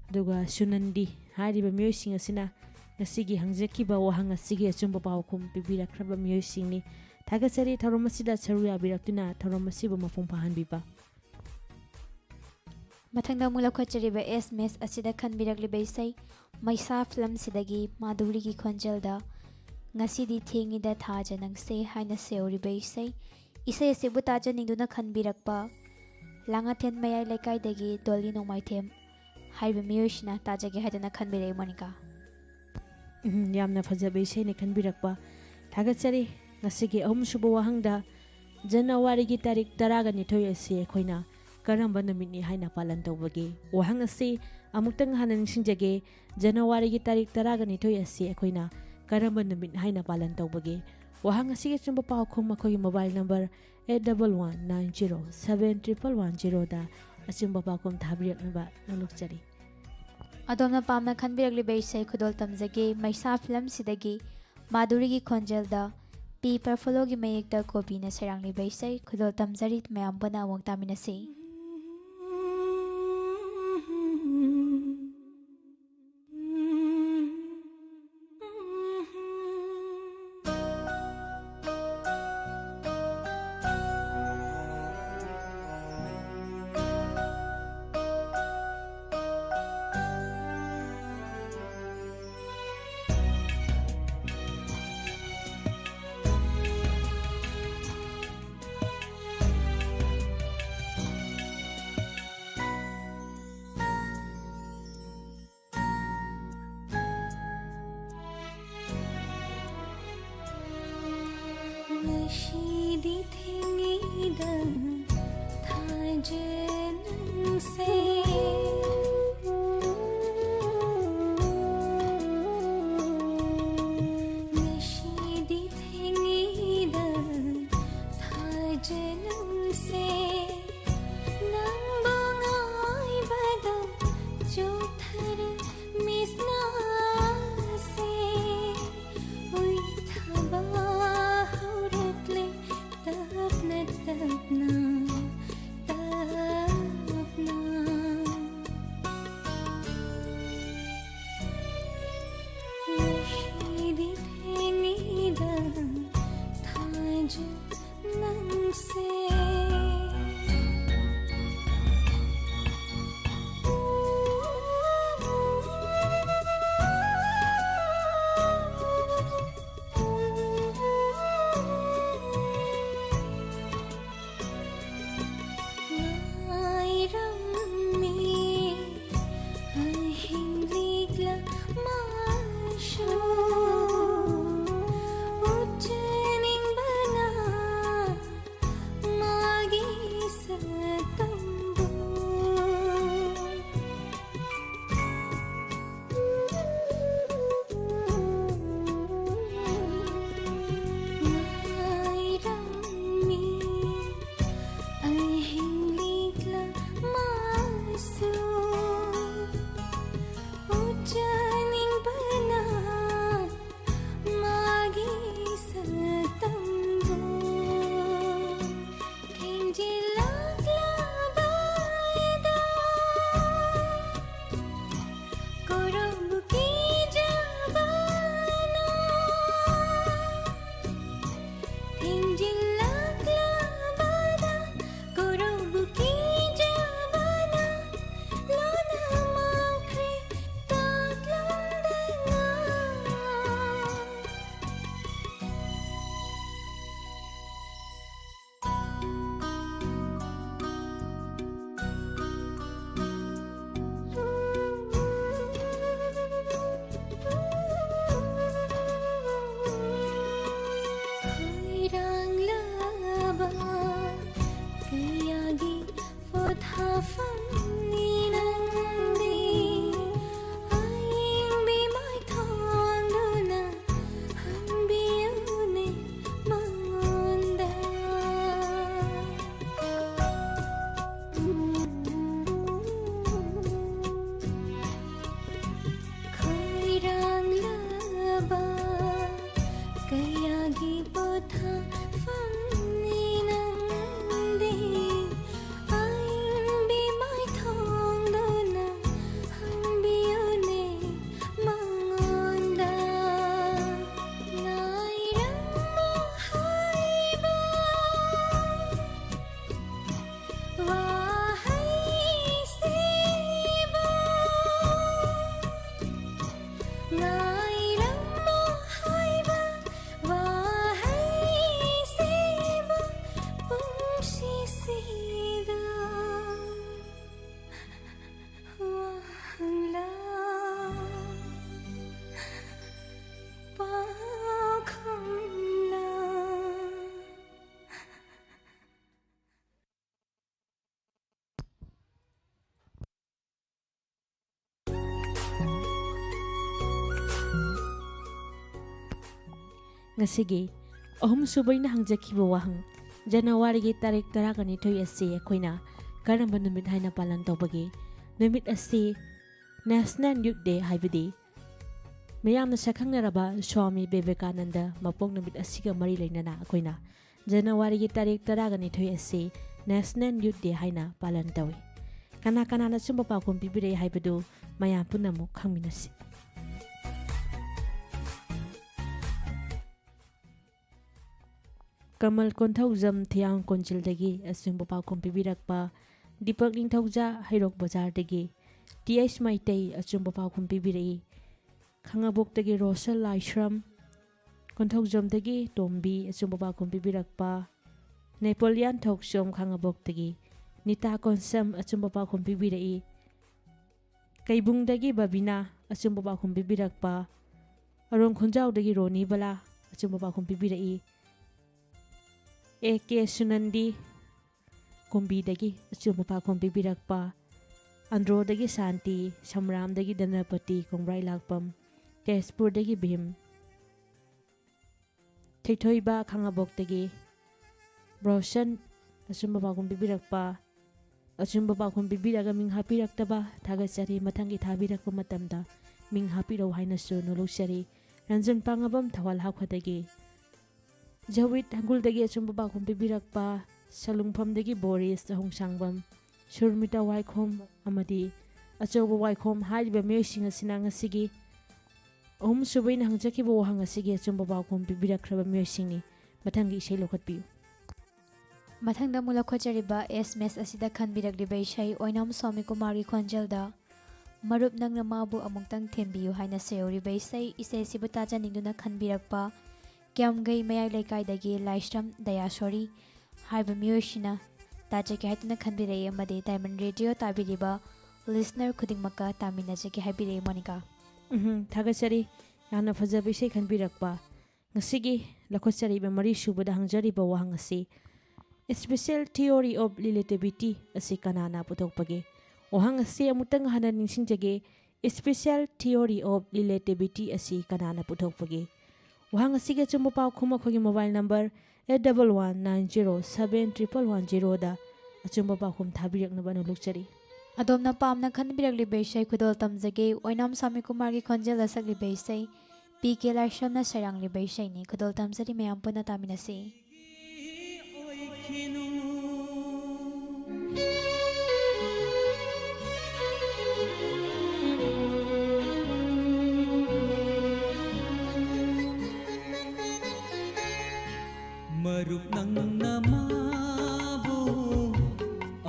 ꯑꯗꯨꯒ ꯁꯨꯅꯟꯗꯤ ꯍꯥꯏꯔꯤꯕ ꯃꯤꯑꯣꯏꯁꯤꯡ ꯑꯁꯤꯅ ꯉꯁꯤꯒꯤ ꯍꯪꯖꯈꯤꯕ ꯋꯥꯍꯪ ꯑꯁꯤꯒꯤ ꯑꯆꯨꯝꯕ ꯄꯥꯎꯈꯨꯝ ꯄꯤꯕꯤꯔꯛꯈ꯭ꯔꯕ ꯃꯤꯑꯣꯏꯁꯤꯡꯅꯤ꯫ ꯊꯥꯒꯠꯆꯔꯤ ꯊꯧꯔꯝ ꯑꯁꯤꯗ ꯁꯔꯨꯛ ꯌꯥꯕꯤꯔꯛꯇꯨꯅ ꯊꯧꯔꯝ ꯑꯁꯤꯕꯨ ꯃꯄꯨꯡ ꯐꯥꯍꯟꯕꯤꯕ꯫ ꯃꯊꯪꯗ ꯑꯃꯨꯛ ꯂꯧꯈꯠꯆꯔꯤꯕ ꯑꯦꯁ ꯑꯦꯝ ꯑꯦꯁ ꯑꯁꯤꯗ ꯈꯟꯕꯤꯔꯛꯂꯤꯕ ꯏꯁꯩ ꯃꯩꯁꯥ ꯐꯤꯂꯝꯁꯤꯗꯒꯤ ꯃꯥꯙꯨꯔꯤꯒꯤ ꯈꯣꯟꯖꯦꯜꯗ "ꯉꯁꯤꯗꯤ ꯊꯦꯡꯉꯤꯗ ꯊꯥꯖ ꯅꯪꯁꯦ" ꯍꯥꯏꯅ ꯁꯦꯝꯍꯧꯔꯤꯕ ꯏꯁꯩ꯫ ꯏꯁꯩ ꯑꯁꯤꯕꯨ ꯇꯥꯖꯅꯤꯡꯗꯨꯅ ꯈꯟꯕꯤꯔꯛꯄ ꯂꯥꯡꯉꯊꯦꯟ ꯃꯌꯥꯏ ꯂꯩꯀꯥꯏꯗꯒꯤ ꯗꯣꯂꯤ ꯅꯣꯡꯃꯥꯏꯊꯦꯝ ꯍꯥꯏꯔꯤꯕ ꯃꯤꯑꯣꯏꯁꯤꯅ ꯇꯥꯖꯒꯦ ꯍꯥꯏꯗꯨꯅ ꯈꯟꯕꯤꯔꯛꯏ, ꯃꯣꯅꯤꯀꯥ꯫ ꯎꯝ, ꯌꯥꯝꯅ ꯐꯖꯕ ꯏꯁꯩꯅꯤ ꯈꯟꯕꯤꯔꯛꯄ꯫ ꯊꯥꯒꯠꯆꯔꯤ꯫ ꯉꯁꯤꯒꯤ ꯑꯍꯨꯝꯁꯨꯕ ꯋꯥꯍꯪꯗ, ꯖꯅꯋꯥꯔꯤꯒꯤ ꯇꯥꯔꯤꯛ ꯇꯔꯥꯒ ꯅꯤꯊꯣꯏ ꯑꯁꯤ ꯑꯩꯈꯣꯏꯅ ꯀꯔꯝꯕ ꯅꯨꯃꯤꯠꯅꯤ ꯍꯥꯏꯅ ꯄꯥꯂꯟ ꯇꯧꯕꯒꯦ? ꯋꯥꯍꯪ ꯑꯁꯤ ꯑꯃꯨꯛꯇꯪ ꯍꯥꯟꯅ ꯅꯤꯡꯁꯤꯡꯖꯒꯦ꯫ ꯖꯅꯋꯥꯔꯤꯒꯤ ꯇꯥꯔꯤꯛ ꯇꯔꯥꯒ ꯅꯤꯊꯣꯏ ꯑꯁꯤ ꯑꯩꯈꯣꯏꯅ ꯀꯔꯝꯕ ꯅꯨꯃꯤꯠ ꯍꯥꯏꯅ ꯄꯥꯂꯟ ꯇꯧꯕꯒꯦ? ꯋꯥꯍꯪ ꯑꯁꯤꯒꯤ ꯑꯆꯨꯝꯕ ꯄꯥꯎꯈꯨꯝ ꯑꯩꯈꯣꯏꯒꯤ mobile number eight double one nine zero seven triple one ꯖꯤꯔꯣꯗ ꯑꯆꯨꯝꯕ ꯄꯥꯎꯈꯨꯝ ꯊꯥꯕꯤꯔꯛꯅꯕ ꯅꯣꯂꯨꯛꯆꯔꯤ꯫ ꯑꯗꯣꯝꯅ ꯄꯥꯝꯅ ꯈꯟꯕꯤꯔꯛꯂꯤꯕ ꯏꯁꯩ "ꯈꯨꯗꯣꯜ ꯇꯝꯖꯒꯦ" ꯃꯩꯁꯥ ꯐꯤꯂꯝꯁꯤꯗꯒꯤ ꯃꯥꯙꯨꯔꯤꯒꯤ ꯈꯣꯟꯖꯦꯜꯗ ꯄꯤ ꯄꯔꯐꯣꯂꯣꯒꯤ ꯃꯌꯦꯛꯇ ꯀꯣꯕꯤꯅ ꯁꯩꯔꯥꯡꯂꯤꯕ ꯏꯁꯩ "ꯈꯨꯗꯣꯜ ꯇꯝꯖꯔꯤ", ꯃꯌꯥꯝ ꯄꯨꯟꯅ ꯑꯃꯨꯛ ꯇꯥꯃꯤꯟꯅꯁꯤ꯫ ꯉꯁꯤꯗꯤ ꯊꯦꯡꯉꯤꯗ ꯊꯥꯖꯅꯨꯁꯦ꯫ ꯉꯁꯤꯗꯤ ꯅꯪꯁꯦ꯫ ꯉꯥꯏꯔꯝꯃꯤ ꯑꯍꯤꯡ ꯂꯤꯛꯂ ꯃꯥꯁꯨ ꯎꯠꯆꯅꯤꯡꯕꯅ ꯃꯥꯒꯤ ꯁꯛꯇꯝꯕꯨ꯫ ꯉꯥꯏꯔꯝꯃꯤ ꯑꯍꯤꯡ ꯂꯤꯛꯂ ꯃꯥꯁꯨ ꯎꯠꯆꯅꯤꯡꯕꯅ ꯃꯥꯒꯤ ꯁꯛꯇꯝꯕꯨ꯫ ꯊꯦꯡꯖꯤꯜꯂꯛꯂꯕꯗ ꯀꯣꯔꯧꯕꯨ ꯀꯤꯖꯕꯅ꯫ ꯊꯦꯡꯖꯤꯜꯂꯛꯂꯕꯗ ꯀꯣꯔꯧꯕꯨ ꯀꯤꯖꯕꯅ ꯂꯣꯟꯅ ꯃꯥꯡꯈ꯭ꯔꯦ ꯇꯥꯛꯂꯝꯗꯅ꯫ ꯈꯣꯏꯔꯥꯡꯂꯕ ꯀꯌꯥꯒꯤ ꯄꯣꯊꯥꯐꯝꯅꯤ ꯅꯪꯗꯤ꯫ ꯑꯏꯪꯕꯤ ꯃꯥꯏꯊꯣꯡꯗꯨꯅ ꯍꯪꯕꯤꯌꯨꯅꯦ ꯃꯉꯣꯟꯗ꯫ ꯈꯣꯏꯔꯥꯡꯂꯕ ꯀꯌꯥꯒꯤ ꯄꯣꯊꯥꯐꯝꯅꯤ ꯅꯪꯗꯤ꯫ ꯑꯏꯪꯕꯤ ꯃꯥꯏꯊꯣꯡ ꯉꯁꯤꯒꯤ ꯑꯍꯨꯝꯁꯨꯕ ꯑꯩꯅ ꯍꯪꯖꯈꯤꯕ ꯋꯥꯍꯪ, ꯖꯅꯋꯥꯔꯤꯒꯤ ꯇꯥꯔꯤꯛ ꯇꯔꯥꯒ ꯅꯤꯊꯣꯏ ꯑꯁꯤ ꯑꯩꯈꯣꯏꯅ ꯀꯔꯝꯕ ꯅꯨꯃꯤꯠ ꯍꯥꯏꯅ ꯄꯥꯂꯟ ꯇꯧꯕꯒꯦ? ꯅꯨꯃꯤꯠ ꯑꯁꯤ National Youth Day, ꯍꯥꯏꯕꯗꯤ ꯃꯤꯌꯥꯝꯅ ꯁꯛꯈꯪꯅꯔꯕ ꯁ꯭ꯋꯥꯃꯤ ꯕꯤꯕꯦꯀꯥꯅꯟꯗ ꯃꯄꯣꯛ ꯅꯨꯃꯤꯠ ꯑꯁꯤꯒ ꯃꯔꯤ ꯂꯩꯅꯅ ꯑꯩꯈꯣꯏꯅ ꯖꯅꯋꯥꯔꯤꯒꯤ ꯇꯥꯔꯤꯛ ꯇꯔꯥꯒ ꯅꯤꯊꯣꯏ ꯑꯁꯤ National Youth Day ꯍꯥꯏꯅ ꯄꯥꯂꯟ ꯇꯧꯏ꯫ ꯀꯅꯥ ꯀꯅꯥꯅ ꯑꯆꯨꯝꯕ ꯄꯥꯎꯈꯨꯝ ꯄꯤꯕꯤꯔꯛꯏ ꯍꯥꯏꯕꯗꯨ ꯃꯌꯥꯝ ꯄꯨꯝꯅꯃꯛ ꯈꯪꯃꯤꯟꯅꯁꯤ꯫ ꯀꯃꯜ ꯀꯣꯟꯊꯧꯖꯝ ꯊꯤꯌꯥꯡ ꯀꯣꯟꯖꯤꯜꯗꯒꯤ ꯑꯆꯨꯝꯕ ꯄꯥꯎꯈꯨꯝ ꯄꯤꯕꯤꯔꯛꯄ, ꯗꯤꯄꯛ ꯅꯤꯡꯊꯧꯖꯥ ꯍꯩꯔꯣꯛ ꯕꯖꯥꯔꯗꯒꯤ, ꯇꯤ ꯑꯩꯆ ꯃꯩꯇꯩ ꯑꯆꯨꯝꯕ ꯄꯥꯎꯈꯨꯝ ꯄꯤꯕꯤꯔꯛꯏ꯫ ꯈꯥꯉꯕꯣꯛꯇꯒꯤ ꯔꯣꯁꯜ ꯂꯥꯏꯁ꯭ꯔꯝ, ꯀꯣꯟꯊꯧꯖꯝꯗꯒꯤ ꯇꯣꯝꯕꯤ ꯑꯆꯨꯝꯕ ꯄꯥꯎꯈꯨꯝ ꯄꯤꯕꯤꯔꯛꯄ, ꯅꯦꯄꯣꯂꯤꯌꯥꯟ ꯊꯣꯛꯆꯣꯝ ꯈꯥꯉꯕꯣꯛꯇꯒꯤ, ꯅꯤꯇꯥ ꯀꯣꯟꯁꯝ ꯑꯆꯨꯝꯕ ꯄꯥꯎꯈꯨꯝ ꯄꯤꯕꯤꯔꯛꯏ꯫ ꯀꯩꯕꯨꯡꯗꯒꯤ ꯕꯕꯤꯅꯥ ꯑꯆꯨꯝꯕ ꯄꯥꯎꯈꯨꯝ ꯄꯤꯕꯤꯔꯛꯄ, ꯑꯔꯣꯡ ꯈꯨꯟꯖꯥꯎꯗꯒꯤ ꯔꯣꯅꯤ ꯕꯂꯥ ꯑꯆꯨꯝꯕ ꯄꯥꯎꯈꯨꯝ ꯄꯤꯕꯤꯔꯛꯏ꯫ ꯑꯦ ꯀꯦ ꯁꯨꯅꯟꯗꯤ ꯀꯨꯝꯕꯤꯗꯒꯤ ꯑꯆꯨꯝꯕ ꯄꯥꯎꯈꯨꯝ ꯄꯤꯕꯤꯔꯛꯄ, ꯑꯟꯗ꯭ꯔꯣꯗꯒꯤ ꯁꯥꯟꯇꯤ, ꯁꯝꯔꯥꯝꯗꯒꯤ ꯙꯅꯄꯇꯤ ꯀꯣꯡꯕ꯭ꯔꯥꯏ ꯂꯥꯛꯄꯝ, ꯇꯦꯖꯄꯨꯔꯗꯒꯤ ꯚꯤꯝ, ꯊꯣꯏꯊꯣꯏꯕ ꯈꯥꯉꯕꯣꯛꯇꯒꯤ ꯕ꯭ꯔꯣꯁꯟ ꯑꯆꯨꯝꯕ ꯄꯥꯎꯈꯨꯝ ꯄꯤꯕꯤꯔꯛꯄ, ꯑꯆꯨꯝꯕ ꯄꯥꯎꯈꯨꯝ ꯄꯤꯕꯤꯔꯒ ꯃꯤꯡ ꯍꯥꯞꯄꯤꯔꯛꯇꯕ ꯊꯥꯒꯠꯆꯔꯤ꯫ ꯃꯊꯪꯒꯤ ꯊꯥꯕꯤꯔꯛꯄ ꯃꯇꯝꯗ ꯃꯤꯡ ꯍꯥꯞꯄꯤꯔꯛꯎ ꯍꯥꯏꯅꯁꯨ ꯅꯣꯂꯨꯛꯆꯔꯤ꯫ ꯔꯟꯖꯟ ꯄꯥꯉꯕꯝ ꯊꯧꯕꯥꯜ ꯍꯥꯎꯈꯗꯒꯤ, ꯖꯋꯤꯠ ꯍꯪꯒꯨꯜꯗꯒꯤ ꯑꯆꯨꯝꯕ ꯄꯥꯎꯈꯨꯝ ꯄꯤꯕꯤꯔꯛꯄ, ꯁꯂꯨꯡꯐꯝꯗꯒꯤ ꯕꯣꯔꯤꯁ ꯑꯍꯣꯡꯁꯥꯡꯕꯝ, ꯁꯨꯔꯃꯤꯇꯥ ꯋꯥꯏꯈꯣꯝ ꯑꯃꯗꯤ ꯑꯆꯧꯕ ꯋꯥꯏꯈꯣꯝ ꯍꯥꯏꯔꯤꯕ ꯃꯤꯑꯣꯏꯁꯤꯡ ꯑꯁꯤꯅ ꯉꯁꯤꯒꯤ ꯑꯍꯨꯝꯁꯨꯕ ꯑꯩꯅ ꯍꯪꯖꯈꯤꯕ ꯋꯥꯍꯪ ꯑꯁꯤꯒꯤ ꯑꯆꯨꯝꯕ ꯄꯥꯎꯈꯨꯝ ꯄꯤꯕꯤꯔꯛꯈ꯭ꯔꯕ ꯃꯤꯑꯣꯏꯁꯤꯡꯅꯤ꯫ ꯃꯊꯪꯒꯤ ꯏꯁꯩ ꯂꯧꯈꯠꯄꯤꯌꯨ꯫ ꯃꯊꯪꯗ ꯑꯃꯨꯛ ꯂꯧꯈꯠꯆꯔꯤꯕ ꯑꯦꯁ ꯑꯦꯝ ꯑꯦꯁ ꯑꯁꯤꯗ ꯈꯟꯕꯤꯔꯛꯂꯤꯕ ꯏꯁꯩ ꯑꯣꯏꯅꯥꯝ ꯁ꯭ꯋꯥꯃꯤ ꯀꯨꯃꯥꯔꯒꯤ ꯈꯣꯟꯖꯦꯜꯗ "ꯃꯔꯨꯞ ꯅꯪꯅ ꯃꯥꯕꯨ ꯑꯃꯨꯛꯇꯪ ꯊꯦꯝꯕꯤꯌꯨ" ꯍꯥꯏꯅ ꯁꯩꯍꯧꯔꯤꯕ ꯏꯁꯩ, ꯏꯁꯩ ꯑꯁꯤꯕꯨ ꯇꯥꯖꯅꯤꯡꯗꯨꯅ ꯈꯟꯕꯤꯔꯛꯄ ꯀ꯭ꯌꯥꯝꯒꯩ ꯃꯌꯥꯏ ꯂꯩꯀꯥꯏꯗꯒꯤ ꯂꯥꯏꯁ꯭ꯔꯝ ꯗꯌꯥꯁꯣꯔꯤ ꯍꯥꯏꯕ ꯃꯤꯑꯣꯏꯁꯤꯅ ꯇꯥꯖꯒꯦ ꯍꯥꯏꯗꯨꯅ ꯈꯟꯕꯤꯔꯛꯏ ꯑꯃꯗꯤ ꯗꯥꯏꯃꯟ ꯔꯦꯗꯤꯑꯣ ꯇꯥꯕꯤꯔꯤꯕ ꯂꯤꯁꯅꯔ ꯈꯨꯗꯤꯡꯃꯛꯀ ꯇꯥꯃꯤꯟꯅꯖꯒꯦ ꯍꯥꯏꯕꯤꯔꯛꯏ ꯃꯣꯅꯤꯀꯥ꯫ ꯎꯝ, ꯊꯥꯒꯠꯆꯔꯤ꯫ ꯌꯥꯝꯅ ꯐꯖꯕ ꯏꯁꯩ ꯈꯟꯕꯤꯔꯛꯄ꯫ ꯉꯁꯤꯒꯤ ꯂꯧꯈꯠꯆꯔꯤꯕ ꯃꯔꯤꯁꯨꯕꯗ ꯍꯪꯖꯔꯤꯕ ꯋꯥꯍꯪ ꯑꯁꯤ, Special Theory of Relativity ꯑꯁꯤ ꯀꯅꯥꯅ ꯄꯨꯊꯣꯛꯄꯒꯦ? ꯋꯥꯍꯪ ꯑꯁꯤ ꯑꯃꯨꯛꯇꯪ ꯍꯟꯅ ꯅꯤꯡꯁꯤꯡꯖꯒꯦ, Special Theory of Relativity ꯑꯁꯤ ꯀꯅꯥꯅ ꯄꯨꯊꯣꯛꯄꯒꯦ? ꯋꯥꯍꯪ ꯑꯁꯤꯒꯤ ꯑꯆꯨꯝꯕ ꯄꯥꯎꯈꯨꯝ ꯑꯩꯈꯣꯏꯒꯤ mobile number eight double one nine zero seven triple one zero ꯗ ꯑꯆꯨꯝꯕ ꯄꯥꯎꯈꯨꯝ ꯊꯥꯕꯤꯔꯛꯅꯕ ꯑꯩꯅ ꯂꯨꯛꯆꯔꯤ꯫ ꯑꯗꯣꯝꯅ ꯄꯥꯝꯅ ꯈꯟꯕꯤꯔꯛꯂꯤꯕ ꯏꯁꯩ ꯈꯨꯗꯣꯜ ꯇꯝꯖꯒꯦ꯫ ꯑꯣꯏꯅꯥꯝ ꯁ꯭ꯋꯥꯃꯤ ꯀꯨꯃꯥꯔꯒꯤ ꯈꯣꯟꯖꯦꯜꯗ ꯁꯛꯂꯤꯕ ꯏꯁꯩ ꯄꯤ ꯀꯦ ꯂꯥꯏꯁ꯭ꯔꯝꯅ ꯁꯩꯔꯥꯡꯂꯤꯕ ꯏꯁꯩꯅꯤ꯫ ꯈꯨꯗꯣꯜ ꯇꯝꯖꯔꯤ, ꯃꯌꯥꯝ ꯄꯨꯟꯅ ꯇꯥꯃꯤꯟꯅꯁꯤ꯫ ꯃꯔꯨꯞ ꯅꯪꯅ ꯃꯥꯕꯨ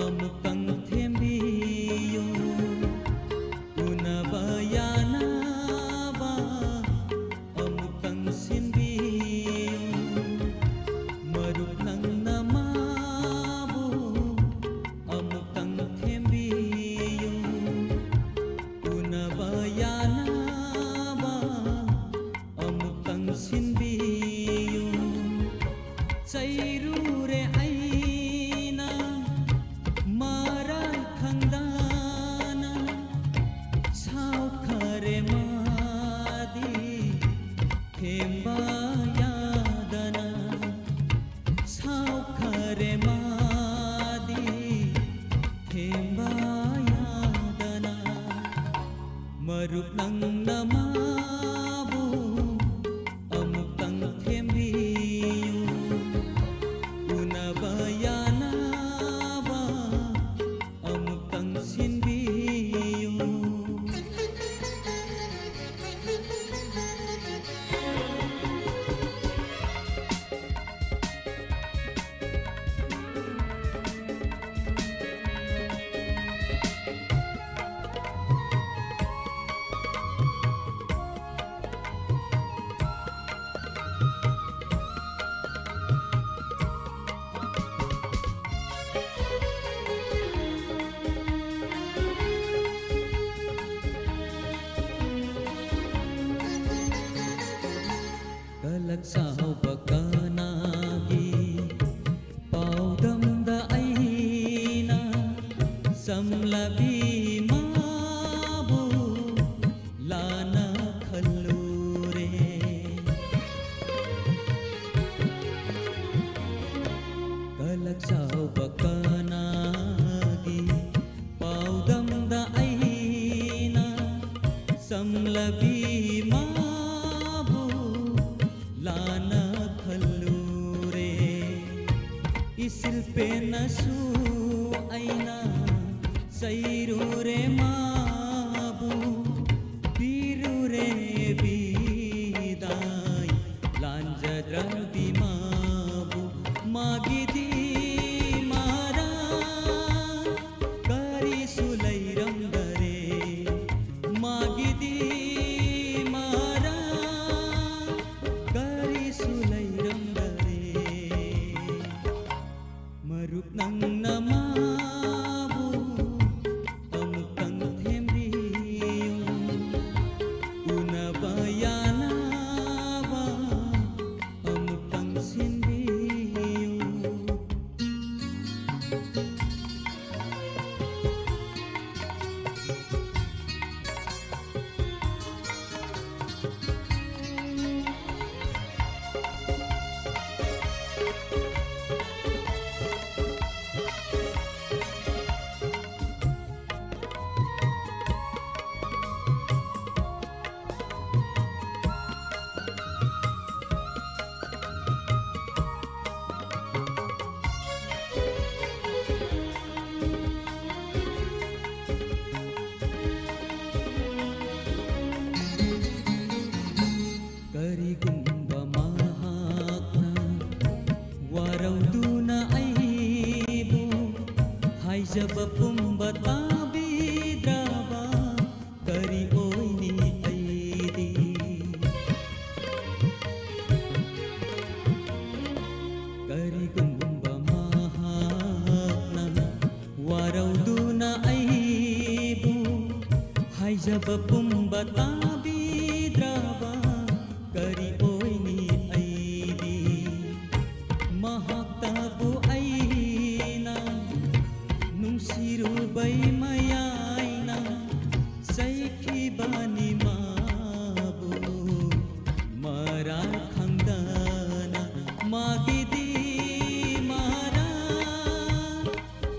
ꯑꯃꯨꯛꯇꯪ ꯊꯦꯝꯕꯤꯌꯨ, ꯎꯅꯕ ꯌꯥꯅꯕ ꯑꯃꯨꯛꯇꯪ ꯁꯤꯟꯕꯤꯌꯨ꯫ ꯃꯔꯨꯞ ꯅꯪꯅ ꯃꯥꯕꯨ ꯑꯃꯨꯛꯇꯪ ꯊꯦꯝꯕꯤꯌꯨ, ꯎꯅꯕ ꯌꯥꯅꯕ ꯑꯃꯨꯛꯇꯪ ꯁꯤꯟꯕꯤꯌꯨ꯫ ꯆꯩꯔꯨꯔꯦ ꯑꯩꯅ ꯃꯔꯥꯏ ꯈꯪꯗꯅ, ꯁꯥꯎꯈꯔꯦ ꯃꯥꯗꯤ ꯊꯦꯝꯕ ꯌꯥꯗꯅ, ꯁꯥꯎꯈꯔꯦ ꯃꯥꯗꯤ ꯊꯦꯝꯕ ꯌꯥꯗꯅ꯫ ꯃꯔꯨꯞ ꯅꯪꯅ ꯃꯥꯕꯨ ꯑꯃꯨꯛꯇꯪ ꯊꯦꯝꯕꯤꯌꯨ, ꯎꯅꯕ ꯌꯥꯅꯕ ꯑꯃꯨꯛꯇꯪ ꯁꯤꯟꯕꯤꯌꯨ꯫ ꯀꯂꯛ ꯁꯥꯎꯕ ꯀꯅꯥꯒꯤ ꯄꯥꯎꯗꯝꯗ ꯑꯩꯅ ꯆꯝꯂꯕꯤ ꯃꯥꯕꯨ ꯂꯥꯟꯅ ꯈꯜꯂꯨꯔꯦ꯫ ꯁꯤꯜꯄꯦꯟꯅꯁꯨ ꯑꯩꯅ ꯆꯩꯔꯨꯔꯦ ꯃꯥꯕꯨ, ꯄꯤꯔꯨꯔꯦ ꯕꯤꯗꯥꯏ, ꯂꯥꯟꯖꯗ꯭ꯔꯗꯤ ꯃꯥꯕꯨ, ꯃꯥꯒꯤꯗꯤ ꯃꯔꯥ ꯀꯔꯤꯁꯨ ꯂꯩꯔꯝꯗꯔꯦ, ꯃꯥꯒꯤꯗꯤ ꯃꯔꯥ ꯀꯔꯤꯁꯨ ꯂꯩꯔꯝꯗꯔꯦ꯫ ꯃꯔꯨꯞ ꯅꯪꯅ ꯃꯥꯕꯨ ꯑꯃꯨꯛꯇꯪ ꯊꯦꯝꯕꯤꯌꯨ, ꯎꯅꯕ ꯌꯥꯅꯕ ꯑꯃꯨꯛꯇꯪ ꯁꯤꯟꯕꯤꯌꯨ꯫ ꯀꯔꯤꯒꯨꯝꯕ ꯃꯍꯥꯛꯅ ꯋꯥꯔꯧꯗꯨꯅ ꯑꯩꯕꯨ ꯍꯥꯏꯖꯕ ꯄꯨꯝꯕ ꯇꯥꯕꯤꯗ꯭ꯔꯕ ꯀꯔꯤ ꯑꯣꯏꯅꯤ ꯑꯩꯗꯤ? ꯀꯔꯤꯒꯨꯝꯕ ꯃꯍꯥꯛꯅ ꯋꯥꯔꯧꯗꯨꯅ ꯑꯩꯕꯨ ꯍꯥꯏꯖꯕ ꯄꯨꯝꯕ ꯇꯥꯕꯤꯗ꯭ꯔꯕ ꯀꯔꯤ ꯑꯣꯏꯅꯤ ꯑꯩꯗꯤ? ꯃꯍꯥꯛꯇꯕꯨ ꯑꯩꯅ ꯅꯨꯡꯁꯤꯔꯨꯕꯩ ꯃꯌꯥꯏꯅ ꯆꯩꯈꯤꯕꯅꯤ ꯃꯥꯕꯨ꯫ ꯃꯔꯥ ꯈꯪꯗꯅ ꯃꯥꯒꯤꯗꯤ ꯃꯔꯥ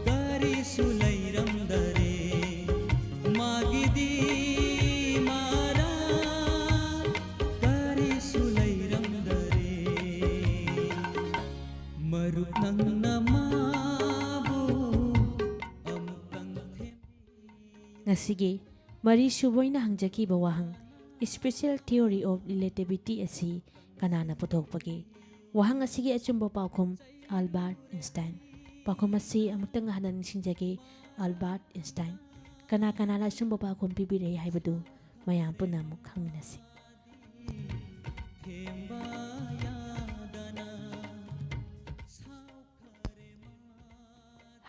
ꯀꯔꯤꯁꯨ ꯂꯩꯔꯝꯗꯔꯦ꯫ ꯃꯥꯒꯤꯗꯤ ꯃꯔꯥ ꯀꯔꯤꯁꯨ ꯂꯩꯔꯝꯗꯔꯦ꯫ ꯃꯔꯨꯞ ꯅꯪꯅ ꯃꯥꯕꯨ ꯑꯃꯨꯛꯇꯪ ꯊꯦꯝ- ꯉꯁꯤꯒꯤ ꯃꯔꯤꯁꯨꯕ ꯑꯣꯏꯅ ꯍꯪꯖꯈꯤꯕ ꯋꯥꯍꯪ, Special Theory of Relativity ꯑꯁꯤ ꯀꯅꯥꯅ ꯄꯨꯊꯣꯛꯄꯒꯦ? ꯋꯥꯍꯪ ꯑꯁꯤꯒꯤ ꯑꯆꯨꯝꯕ ꯄꯥꯎꯈꯨꯝ, ꯑꯜꯕꯥꯔꯠ ꯑꯥꯏꯟꯁꯇꯥꯏꯟ꯫ ꯄꯥꯎꯈꯨꯝ ꯑꯁꯤ ꯑꯃꯨꯛꯇꯪ ꯍꯟꯅ ꯅꯤꯡꯁꯤꯡꯖꯒꯦ, ꯑꯜꯕꯥꯔꯠ ꯑꯥꯏꯟꯁꯇꯥꯏꯟ꯫ ꯀꯅꯥ ꯀꯅꯥꯅ ꯑꯆꯨꯝꯕ ꯄꯥꯎꯈꯨꯝ ꯄꯤꯕꯤꯔꯛꯏ ꯍꯥꯏꯕꯗꯨ ꯃꯌꯥꯝ ꯄꯨꯟꯅ ꯑꯃꯨꯛ ꯈꯪꯃꯤꯟꯅꯁꯤ꯫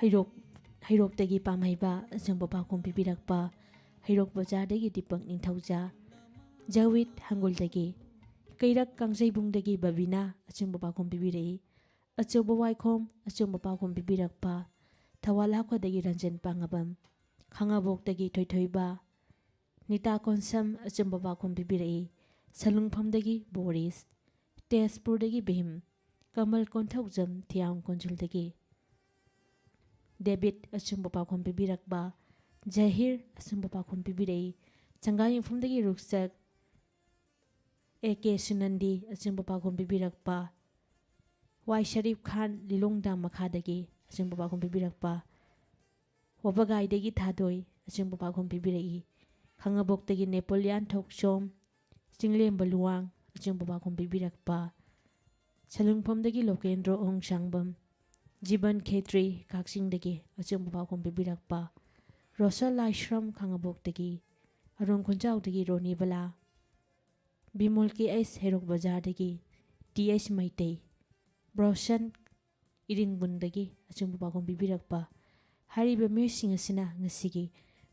ꯍꯩꯔꯣꯛ, ꯍꯩꯔꯣꯛꯇꯒꯤ ꯄꯥꯝꯍꯩꯕ ꯑꯆꯨꯝꯕ ꯄꯥꯎꯈꯨꯝ ꯄꯤꯕꯤꯔꯛꯄ, ꯍꯩꯔꯣꯛ ꯕꯖꯥꯔꯗꯒꯤ ꯗꯤꯄꯛ ꯅꯤꯡꯊꯧꯖꯥ, ꯖꯋꯤꯠ ꯍꯪꯒꯨꯜꯗꯒꯤ, ꯀꯩꯔꯛ ꯀꯥꯡꯖꯩꯕꯨꯡꯗꯒꯤ ꯕꯕꯤꯅꯥ ꯑꯆꯨꯝꯕ ꯄꯥꯎꯈꯨꯝ ꯄꯤꯕꯤꯔꯛꯏ, ꯑꯆꯧꯕ ꯋꯥꯏꯈꯣꯝ ꯑꯆꯨꯝꯕ ꯄꯥꯎꯈꯨꯝ ꯄꯤꯕꯤꯔꯛꯄ, ꯊꯧꯕꯥꯜ ꯍꯥꯎꯈꯣꯗꯒꯤ ꯔꯟꯖꯟ ꯄꯥꯡꯉꯕꯝ, ꯈꯥꯉꯕꯣꯛꯇꯒꯤ ꯊꯣꯏꯊꯣꯏꯕ, ꯅꯤꯇꯥ ꯀꯣꯟꯁꯝ ꯑꯆꯨꯝꯕ ꯄꯥꯎꯈꯨꯝ ꯄꯤꯕꯤꯔꯛꯏ, ꯁꯂꯨꯡꯐꯝꯗꯒꯤ ꯕꯣꯔꯤꯁ, ꯇꯦꯖꯄꯨꯔꯗꯒꯤ ꯚꯤꯝ, ꯀꯃꯜ ꯀꯣꯟꯊꯧꯖꯝ ꯊꯤꯌꯥꯝ ꯀꯣꯟꯖꯨꯜꯗꯒꯤ ꯗꯦꯕꯤꯠ ꯑꯆꯨꯝꯕ ꯄꯥꯎꯈꯨꯝ ꯄꯤꯕꯤꯔꯛꯄ, ꯖꯍꯤꯔ ꯑꯆꯨꯝꯕ ꯄꯥꯎꯈꯨꯝ ꯄꯤꯕꯤꯔꯛꯏ, ꯆꯪꯒꯥꯌꯨꯝꯐꯝꯗꯒꯤ ꯔꯨꯛꯁꯛ, ꯑꯦ ꯀꯦ ꯁꯨꯅꯟꯗꯤ ꯑꯆꯨꯝꯕ ꯄꯥꯎꯈꯨꯝ ꯄꯤꯕꯤꯔꯛꯄ, ꯋꯥꯏ ꯁꯔꯤꯐ ꯈꯥꯟ ꯂꯤꯂꯣꯡ ꯗꯥꯝ ꯃꯈꯥꯗꯒꯤ ꯑꯆꯨꯝꯕ ꯄꯥꯎꯈꯨꯝ ꯄꯤꯕꯤꯔꯛꯄ, ꯋꯥꯕꯒꯥꯏꯗꯒꯤ ꯊꯥꯗꯣꯏ ꯑꯆꯨꯝꯕ ꯄꯥꯎꯈꯨꯝ ꯄꯤꯕꯤꯔꯛꯏ, ꯈꯥꯉꯕꯣꯛꯇꯒꯤ ꯅꯦꯄꯣꯂꯤꯌꯥꯟ ꯊꯣꯛꯆꯣꯝ, ꯆꯤꯡꯂꯦꯝꯕ ꯂꯨꯋꯥꯡ ꯑꯆꯨꯝꯕ ꯄꯥꯎꯈꯨꯝ ꯄꯤꯕꯤꯔꯛꯄ, ꯁꯂꯨꯡꯐꯝꯗꯒꯤ ꯂꯣꯀꯦꯟꯗ꯭ꯔꯣ ꯑꯍꯣꯡꯁꯥꯡꯕꯝ, ꯖꯤꯕꯟ ꯈꯦꯇ꯭ꯔꯤ ꯀꯛꯆꯤꯡꯗꯒꯤ ꯑꯆꯨꯝꯕ ꯄꯥꯎꯈꯨꯝ ꯄꯤꯕꯤꯔꯛꯄ, ꯔꯣꯁꯜ ꯂꯥꯏꯁ꯭ꯔꯝ ꯈꯥꯉꯕꯣꯛꯇꯒꯤ, ꯑꯔꯣꯝ ꯈꯨꯟꯖꯥꯎꯗꯒꯤ ꯔꯣꯅꯤ ꯕꯂꯥ, ꯕꯤꯃꯣꯜ ꯀꯦ ꯑꯩꯁ ꯍꯩꯔꯣꯛ ꯕꯖꯥꯔꯗꯒꯤ, ꯇꯤ ꯑꯩꯁ ꯃꯩꯇꯩ, ꯕ꯭ꯔꯣꯁꯟ ꯏꯔꯤꯡꯕꯨꯟꯗꯒꯤ ꯑꯆꯨꯝꯕ ꯄꯥꯎꯈꯨꯝ ꯄꯤꯕꯤꯔꯛꯄ꯫ ꯍꯥꯏꯔꯤꯕ ꯃꯤꯑꯣꯏꯁꯤꯡ ꯑꯁꯤꯅ ꯉꯁꯤꯒꯤ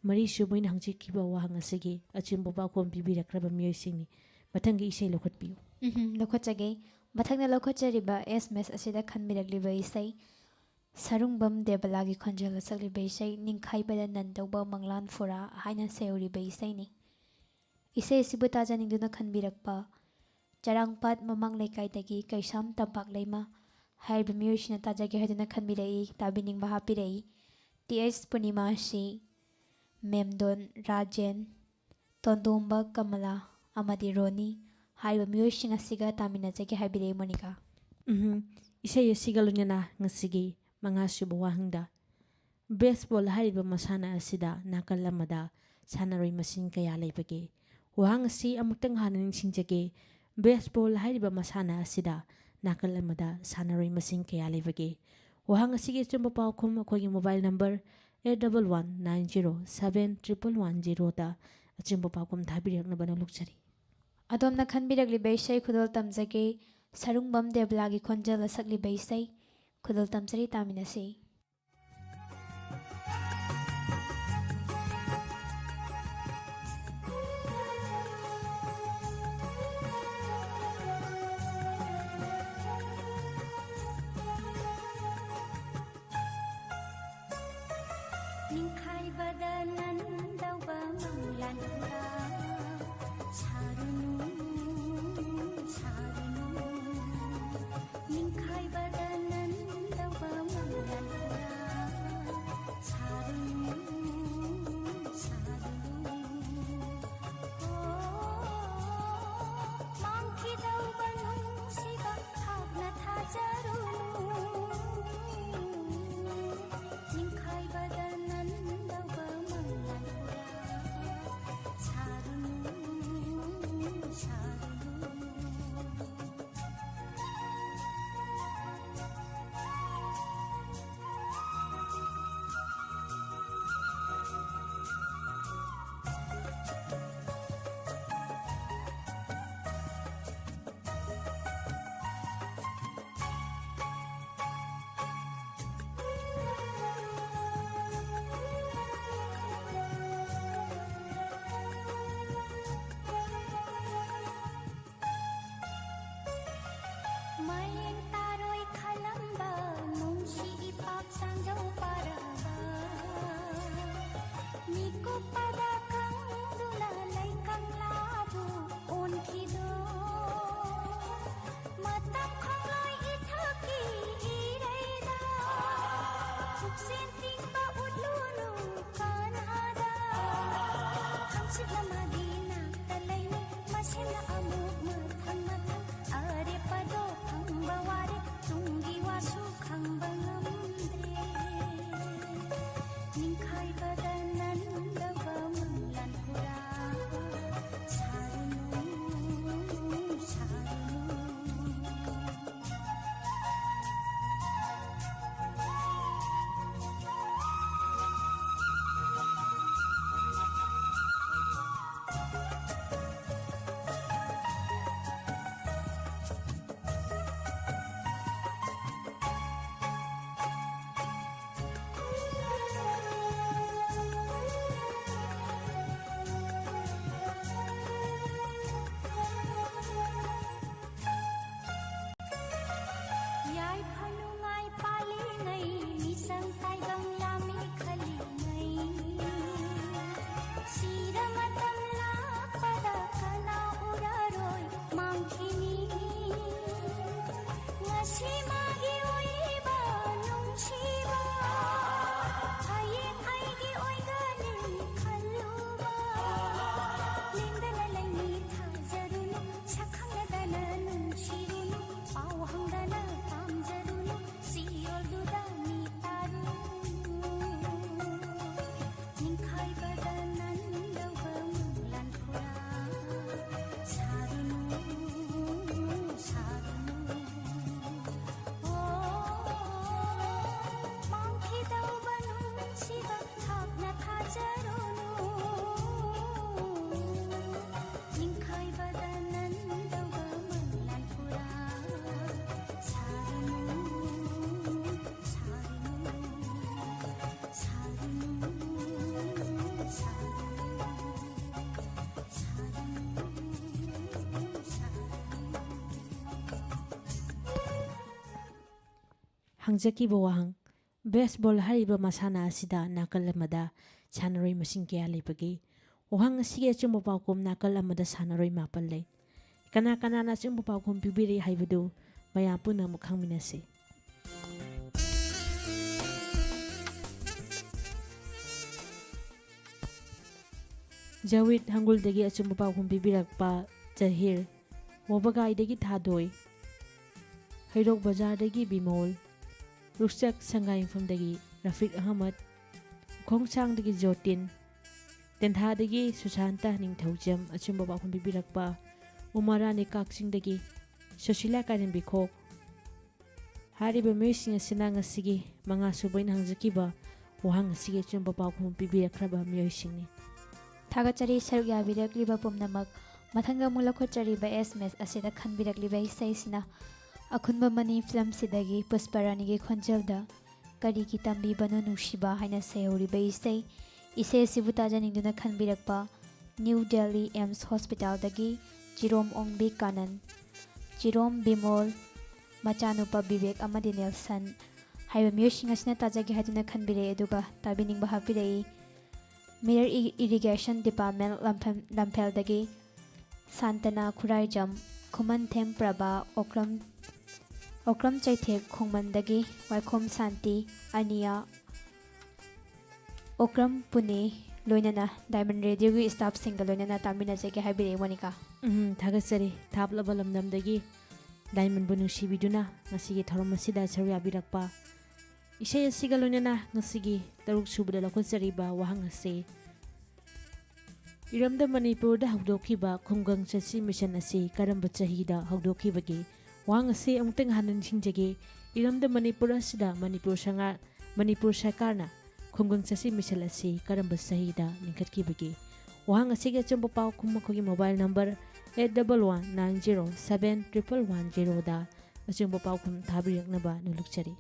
ꯃꯔꯤꯁꯨꯕ ꯑꯣꯏꯅ ꯍꯪꯖꯈꯤꯕ ꯋꯥꯍꯪ ꯑꯁꯤꯒꯤ ꯑꯆꯨꯝꯕ ꯄꯥꯎꯈꯨꯝ ꯄꯤꯕꯤꯔꯛꯈ꯭ꯔꯕ ꯃꯤꯑꯣꯏꯁꯤꯡꯅꯤ꯫ ꯃꯊꯪꯒꯤ ꯏꯁꯩ ꯂꯧꯈꯠꯄꯤꯌꯨ꯫ ꯎꯝꯍꯨꯝ, ꯂꯧꯈꯠꯆꯒꯦ꯫ ꯃꯊꯪꯗ ꯂꯧꯈꯠꯆꯔꯤꯕ ꯑꯦꯁ ꯑꯦꯝ ꯑꯦꯁ ꯑꯁꯤꯗ ꯈꯟꯕꯤꯔꯛꯂꯤꯕ ꯏꯁꯩ ꯁꯔꯨꯡꯕꯝ ꯗꯦꯕꯂꯥꯒꯤ ꯈꯣꯟꯖꯦꯜꯗ ꯁꯛꯂꯤꯕ ꯏꯁꯩ ꯅꯤꯡꯈꯥꯏꯕꯗ ꯅꯟ ꯇꯧꯕ ꯃꯪꯂꯥꯟ ꯐꯨꯔꯥ ꯍꯥꯏꯅ ꯁꯩꯎꯔꯤꯕ ꯏꯁꯩꯅꯤ꯫ ꯏꯁꯩ ꯑꯁꯤꯕꯨ ꯇꯥꯖꯅꯤꯡꯗꯨꯅ ꯈꯟꯕꯤꯔꯛꯄ ꯆꯔꯥꯡꯄꯥꯠ ꯃꯃꯥꯡ ꯂꯩꯀꯥꯏꯗꯒꯤ ꯀꯩꯁꯥꯝ ꯇꯝꯄꯥꯛ ꯂꯩꯃ ꯍꯥꯏꯔꯤꯕ ꯃꯤꯑꯣꯏꯁꯤꯅ ꯇꯥꯖꯒꯦ ꯍꯥꯏꯗꯨꯅ ꯈꯟꯕꯤꯔꯛꯏ, ꯇꯥꯕꯤꯅꯤꯡꯕ ꯍꯥꯞꯄꯤꯔꯛꯏ꯫ ꯇꯤ ꯑꯩꯁ ꯄꯨꯔꯅꯤꯃꯥꯁꯤ, ꯃꯦꯝꯗꯣꯟ ꯔꯥꯖꯦꯟ, ꯇꯣꯟꯗꯣꯝꯕ ꯀꯃꯂꯥ ꯑꯃꯗꯤ ꯔꯣꯅꯤ ꯍꯥꯏꯔꯤꯕ ꯃꯤꯑꯣꯏꯁꯤꯡ ꯑꯁꯤꯒ ꯇꯥꯃꯤꯟꯅꯖꯒꯦ ꯍꯥꯏꯕꯤꯔꯛꯏ ꯃꯣꯅꯤꯀꯥ꯫ ꯎꯝꯍꯨꯝ꯫ ꯏꯁꯩ ꯑꯁꯤꯒ ꯂꯣꯏꯅꯅ ꯉꯁꯤꯒꯤ ꯃꯉꯥꯁꯨꯕ ꯋꯥꯍꯪꯗ, ꯕꯦꯁꯕꯣꯜ ꯍꯥꯏꯔꯤꯕ ꯃꯁꯥꯟꯅ ꯑꯁꯤꯗ ꯅꯥꯀꯜ ꯑꯃꯗ ꯁꯥꯟꯅꯔꯣꯏ ꯃꯁꯤꯡ ꯀꯌꯥ ꯂꯩꯕꯒꯦ? ꯋꯥꯍꯪ ꯑꯁꯤ ꯑꯃꯨꯛꯇꯪ ꯍꯥꯟꯅ ꯅꯤꯡꯁꯤꯡꯖꯒꯦ꯫ ꯕꯦꯁꯕꯣꯜ ꯍꯥꯏꯔꯤꯕ ꯃꯁꯥꯟꯅ ꯑꯁꯤꯗ ꯅꯥꯀꯜ ꯑꯃꯗ ꯁꯥꯟꯅꯔꯣꯏ ꯃꯁꯤꯡ ꯀꯌꯥ ꯂꯩꯕꯒꯦ? ꯋꯥꯍꯪ ꯑꯁꯤꯒꯤ ꯑꯆꯨꯝꯕ ꯄꯥꯎꯈꯨꯝ ꯑꯩꯈꯣꯏꯒꯤ mobile number eight double one nine zero seven triple one zeroꯗ ꯑꯆꯨꯝꯕ ꯄꯥꯎꯈꯨꯝ ꯊꯥꯕꯤꯔꯛꯅꯕ ꯅꯣꯜꯂꯨꯛꯆꯔꯤ꯫ ꯑꯗꯣꯝꯅ ꯈꯟꯕꯤꯔꯛꯂꯤꯕ ꯏꯁꯩ ꯈꯨꯗꯣꯜ ꯇꯝꯖꯒꯦ꯫ ꯁꯔꯨꯡꯕꯝ ꯗꯦꯕꯂꯥꯒꯤ ꯈꯣꯟꯖꯦꯜꯗ ꯁꯛꯂꯤꯕ ꯏꯁꯩ ꯈꯨꯗꯣꯜ ꯇꯝꯖꯔꯤ, ꯇꯥꯃꯤꯟꯅꯁꯤ꯫ ꯅꯤꯡꯈꯥꯏꯕꯗ ꯅꯟꯗꯧꯕ ꯃꯪꯂꯥꯟ ꯄꯨꯔꯥ ꯁꯥꯔꯨꯅꯨ, ꯁꯥꯔꯨꯅꯨ꯫ ꯅꯤꯡꯈꯥꯏꯕꯗ ꯅꯟꯗꯧꯕ ꯃꯪꯂꯥꯟ ꯄꯨꯔꯥ ꯁꯥꯔꯨꯅꯨ, ꯁꯥꯔꯨꯅꯨ꯫ ꯑꯣ, ꯃꯥꯡꯈꯤꯗꯧꯕ ꯅꯨꯡꯁꯤꯕ ꯍꯥꯞꯅ ꯊꯥꯖꯔꯨꯅꯨ꯫ ꯅꯤꯡꯈꯥꯏꯕꯗ ꯅꯟꯗꯧꯕ ꯃꯪꯂꯥꯟ ꯄꯨꯔꯥ ꯁꯥꯔꯨꯅꯨ, ꯁꯥꯔꯨꯅꯨ꯫ ꯃꯥꯏꯌꯦꯡ ꯇꯥꯔꯣꯏ ꯈꯜꯂꯝꯕ ꯅꯨꯡꯁꯤ ꯏꯄꯥꯛ ꯁꯥꯡꯖꯧ ꯄꯥꯔꯕ ꯃꯤꯀꯨꯞꯄꯗ ꯈꯪꯗꯨꯅ ꯂꯩ ꯀꯪꯂꯥꯕꯨ ꯑꯣꯟꯈꯤꯗꯣ꯫ ꯃꯇꯝ ꯈꯣꯡꯂꯣꯏ ꯏꯊꯛꯀꯤ ꯏꯔꯩꯗ ꯄꯨꯛꯆꯦꯟ ꯇꯤꯡꯕ ꯎꯠꯂꯨꯅꯨ ꯀꯅꯥꯗ꯫ ꯍꯪꯆꯤꯠꯅ ꯃꯥꯒꯤ ꯅꯥꯛꯇ ꯂꯩꯅꯤ, ꯃꯁꯦꯝꯅ ꯑꯃꯨꯛ ꯃꯊꯪ ꯃꯊꯪ꯫ ꯑꯔꯦꯞꯄꯗꯣ ꯐꯪꯕ ꯋꯥꯔꯦ, ꯇꯨꯡꯒꯤ ꯍꯪꯖꯈꯤꯕ ꯋꯥꯍꯪ, ꯕꯦꯁꯕꯣꯜ ꯍꯥꯏꯔꯤꯕ ꯃꯁꯥꯟꯅ ꯑꯁꯤꯗ ꯅꯥꯀꯜ ꯑꯃꯗ ꯁꯥꯟꯅꯔꯣꯏ ꯃꯁꯤꯡ ꯀꯌꯥ ꯂꯩꯕꯒꯦ? ꯋꯥꯍꯪ ꯑꯁꯤꯒꯤ ꯑꯆꯨꯝꯕ ꯄꯥꯎꯈꯨꯝ, ꯅꯥꯀꯜ ꯑꯃꯗ ꯁꯥꯟꯅꯔꯣꯏ ꯃꯥꯄꯜ ꯂꯩ꯫ ꯀꯅꯥ ꯀꯅꯥꯅ ꯑꯆꯨꯝꯕ ꯄꯥꯎꯈꯨꯝ ꯄꯤꯕꯤꯔꯤ ꯍꯥꯏꯕꯗꯨ ꯃꯌꯥꯝ ꯄꯨꯝꯅꯃꯛ ꯈꯪꯃꯤꯟꯅꯁꯤ꯫ ꯖꯋꯤꯠ ꯍꯪꯒꯨꯜꯗꯒꯤ ꯑꯆꯨꯝꯕ ꯄꯥꯎꯈꯨꯝ ꯄꯤꯕꯤꯔꯛꯄ ꯖꯍꯤꯔ, ꯋꯥꯕꯒꯥꯏꯗꯒꯤ ꯊꯥꯗꯣꯏ, ꯍꯩꯔꯣꯛ ꯕꯖꯥꯔꯗꯒꯤ ꯕꯤꯃꯣꯜ, ꯔꯨꯛꯆꯛ ꯁꯉꯥꯏꯌꯨꯝꯐꯝꯗꯒꯤ ꯔꯐꯤꯛ ꯑꯍꯃꯗ, ꯈꯣꯡꯁꯥꯡꯗꯒꯤ ꯖꯣꯇꯤꯟ, ꯇꯦꯟꯊꯥꯗꯒꯤ ꯁꯨꯁꯥꯟꯇ ꯅꯤꯡꯊꯧꯖꯝ ꯑꯆꯨꯝꯕ ꯄꯥꯎꯈꯨꯝ ꯄꯤꯕꯤꯔꯛꯄ, ꯎꯃꯥꯔꯥꯅꯤ ꯀꯛꯆꯤꯡꯗꯒꯤ ꯁꯨꯁꯤꯂꯥ ꯀꯥꯏꯔꯦꯝꯕꯤꯈꯣꯛ꯫ ꯍꯥꯏꯔꯤꯕ ꯃꯤꯑꯣꯏꯁꯤꯡ ꯑꯁꯤꯅ ꯉꯁꯤꯒꯤ ꯃꯉꯥ ꯁꯨꯕ ꯑꯩꯅ ꯍꯪꯖꯈꯤꯕ ꯋꯥꯍꯪ ꯑꯁꯤꯒꯤ ꯑꯆꯨꯝꯕ ꯄꯥꯎꯈꯨꯝ ꯄꯤꯕꯤꯔꯛꯈ꯭ꯔꯕ ꯃꯤꯑꯣꯏꯁꯤꯡꯅꯤ꯫ ꯊꯥꯒꯠꯆꯔꯤ ꯁꯔꯨꯛ ꯌꯥꯕꯤꯔꯛꯂꯤꯕ ꯄꯨꯝꯅꯃꯛ꯫ ꯃꯊꯪꯗ ꯑꯃꯨꯛ ꯂꯧꯈꯠꯆꯔꯤꯕ ꯑꯦꯁ ꯑꯦꯝ ꯑꯦꯁ ꯑꯁꯤꯗ ꯈꯟꯕꯤꯔꯛꯂꯤꯕ ꯏꯁꯩꯁꯤꯅ ꯑꯈꯨꯟꯕ ꯃꯅꯤ ꯐꯤꯂꯝꯁꯤꯗꯒꯤ ꯄꯨꯁꯄꯔꯥꯅꯤꯒꯤ ꯈꯣꯟꯖꯦꯜꯗ "ꯀꯔꯤꯒꯤ ꯇꯝꯕꯤꯕꯅꯣ ꯅꯨꯡꯁꯤꯕ" ꯍꯥꯏꯅ ꯁꯩꯍꯧꯔꯤꯕ ꯏꯁꯩ꯫ ꯏꯁꯩ ꯑꯁꯤꯕꯨ ꯇꯥꯖꯅꯤꯡꯗꯨꯅ ꯈꯟꯕꯤꯔꯛꯄ ꯅ꯭ꯌꯨ ꯗꯦꯜꯂꯤ ꯑꯦꯝꯁ ꯍꯣꯁꯄꯤꯇꯥꯜꯗꯒꯤ ꯆꯤꯔꯣꯝ ꯑꯣꯡꯕꯤ ꯀꯥꯅꯟ, ꯆꯤꯔꯣꯝ ꯕꯤꯃꯣꯜ, ꯃꯆꯥꯅꯨꯄꯥ ꯕꯤꯕꯦꯛ ꯑꯃꯗꯤ ꯅꯦꯜꯁꯟ ꯍꯥꯏꯕ ꯃꯤꯑꯣꯏꯁꯤꯡ ꯑꯁꯤꯅ ꯇꯥꯖꯒꯦ ꯍꯥꯏꯗꯨꯅ ꯈꯟꯕꯤꯔꯛꯏ꯫ ꯑꯗꯨꯒ ꯇꯥꯕꯤꯅꯤꯡꯕ ꯍꯥꯞꯄꯤꯔꯛꯏ mirror E-, irrigation department ꯂꯝꯐꯦꯜ-, ꯂꯝꯐꯦꯜꯗꯒꯤ ꯁꯥꯟꯇꯅꯥ Khuraijam, ꯈꯨꯃꯟꯊꯦꯝ ꯄ꯭ꯔꯚꯥ, ꯑꯣꯀ꯭ꯔꯝ, ꯑꯣꯀ꯭ꯔꯝ ꯆꯩꯊꯦꯛ ꯈꯣꯡꯃꯟꯗꯒꯤ ꯋꯥꯏꯈꯣꯝ ꯁꯥꯟꯇꯤ, ꯑꯅꯤꯌꯥ, ꯑꯣꯀ꯭ꯔꯝ ꯄꯨꯅꯦ, ꯂꯣꯏꯅꯅ ꯗꯥꯏꯃꯟ ꯔꯦꯗꯤꯑꯣꯒꯤ ꯁ꯭ꯇꯥꯐꯁꯤꯡꯒ ꯂꯣꯏꯅꯅ ꯇꯥꯃꯤꯟꯅꯖꯒꯦ ꯍꯥꯏꯕꯤꯔꯛꯏ ꯃꯣꯅꯤꯀꯥ꯫ ꯎꯝ, ꯊꯥꯒꯠꯆꯔꯤ꯫ ꯊꯥꯞꯂꯕ ꯂꯝꯗꯝꯗꯒꯤ ꯗꯥꯏꯃꯟꯕꯨ ꯅꯨꯡꯁꯤꯕꯤꯗꯨꯅ ꯉꯁꯤꯒꯤ ꯊꯧꯔꯝ ꯑꯁꯤꯗ ꯁꯔꯨꯛ ꯌꯥꯕꯤꯔꯛꯄ꯫ ꯏꯁꯩ ꯑꯁꯤꯒ ꯂꯣꯏꯅꯅ ꯉꯁꯤꯒꯤ ꯇꯔꯨꯛ ꯁꯨꯕꯗ ꯂꯧꯈꯠꯆꯔꯤꯕ ꯋꯥꯍꯪ ꯑꯁꯤ, ꯏꯔꯝꯗꯝ ꯃꯅꯤꯄꯨꯔꯗ ꯍꯧꯗꯣꯛꯈꯤꯕ ꯈꯨꯡꯒꯪ ꯆꯠꯁꯤ ꯃꯤꯁꯟ ꯑꯁꯤ ꯀꯔꯝꯕ ꯆꯍꯤꯗ ꯍꯧꯗꯣꯛꯈꯤꯕꯒꯦ? ꯋꯥꯍꯪ ꯑꯁꯤ ꯑꯃꯨꯛꯇꯪ ꯍꯟꯅ ꯅꯤꯡꯁꯤꯡꯖꯒꯦ꯫ ꯏꯔꯝꯗꯝ ꯃꯅꯤꯄꯨꯔ ꯑꯁꯤꯗ ꯃꯅꯤꯄꯨꯔ ꯁꯉꯥ-, ꯃꯅꯤꯄꯨꯔ ꯁꯔꯀꯥꯔꯅ ꯈꯨꯡꯒꯪ ꯆꯠꯁꯤ ꯃꯤꯁꯟ ꯑꯁꯤ ꯀꯔꯝꯕ ꯆꯍꯤꯗ ꯂꯤꯡꯈꯠꯈꯤꯕꯒꯦ? ꯋꯥꯍꯪ ꯑꯁꯤꯒꯤ ꯑꯆꯨꯝꯕ ꯄꯥꯎꯈꯨꯝ ꯑꯩꯈꯣꯏꯒꯤ mobile number eight double one nine zero seven triple one zero ꯗ ꯑꯆꯨꯝꯕ ꯄꯥꯎꯈꯨꯝ ꯊꯥꯕꯤꯔꯛꯅꯕ ꯅꯣꯜꯂꯨꯛꯆꯔꯤ꯫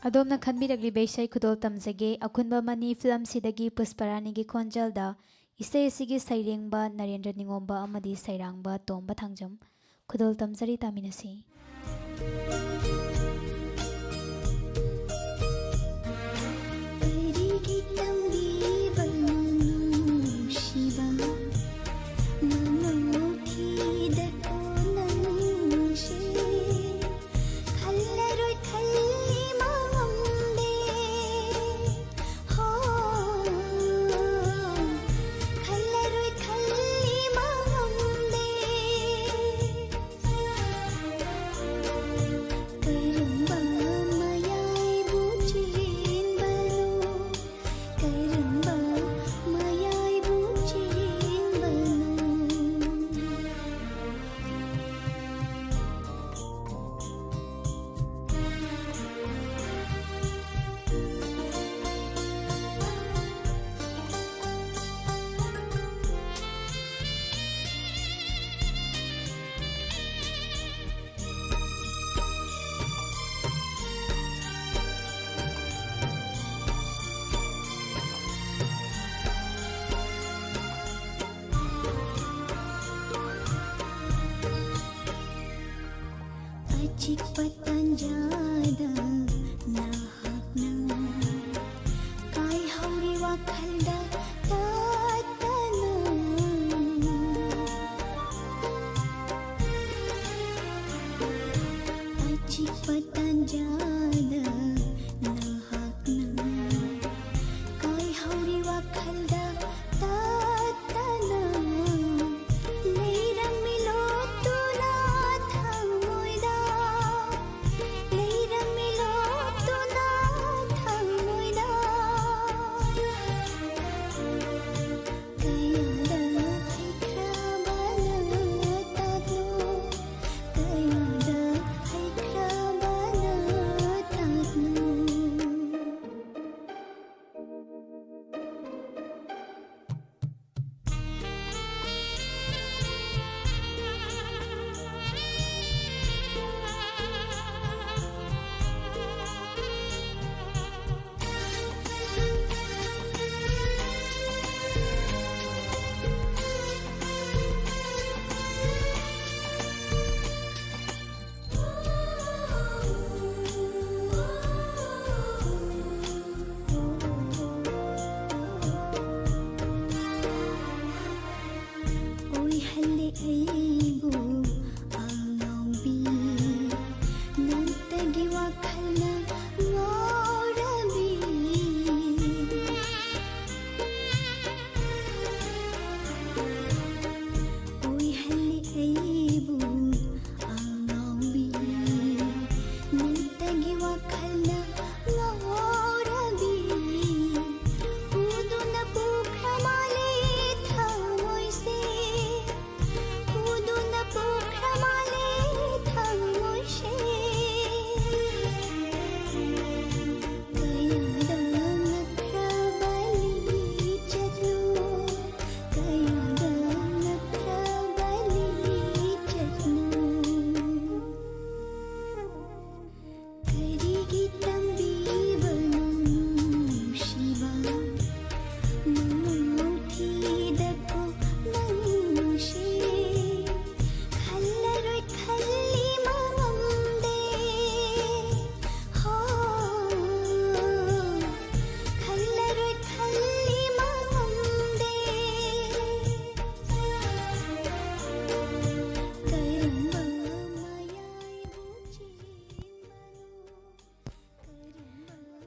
ꯑꯗꯣꯝꯅ ꯈꯟꯕꯤꯔꯛꯂꯤꯕ ꯏꯁꯩ ꯈꯨꯗꯣꯜ ꯇꯝꯖꯒꯦ꯫ ꯑꯈꯨꯟꯕ ꯃꯅꯤ ꯐꯤꯂꯝꯁꯤꯗꯒꯤ ꯄꯨꯁꯄꯔꯥꯅꯤꯒꯤ ꯈꯣꯟꯖꯦꯜꯗ ꯏꯁꯩ ꯑꯁꯤꯒꯤ ꯁꯩꯔꯦꯡꯕ ꯅꯔꯦꯟꯗ꯭ꯔ ꯅꯤꯉꯣꯝꯕ ꯑꯃꯗꯤ ꯁꯩꯔꯥꯡꯕ ꯇꯣꯝꯕ ꯊꯥꯡꯖꯝ꯫ ꯈꯨꯗꯣꯜ ꯇꯝꯖꯔꯤ, ꯇꯥꯃꯤꯟꯅꯁꯤ꯫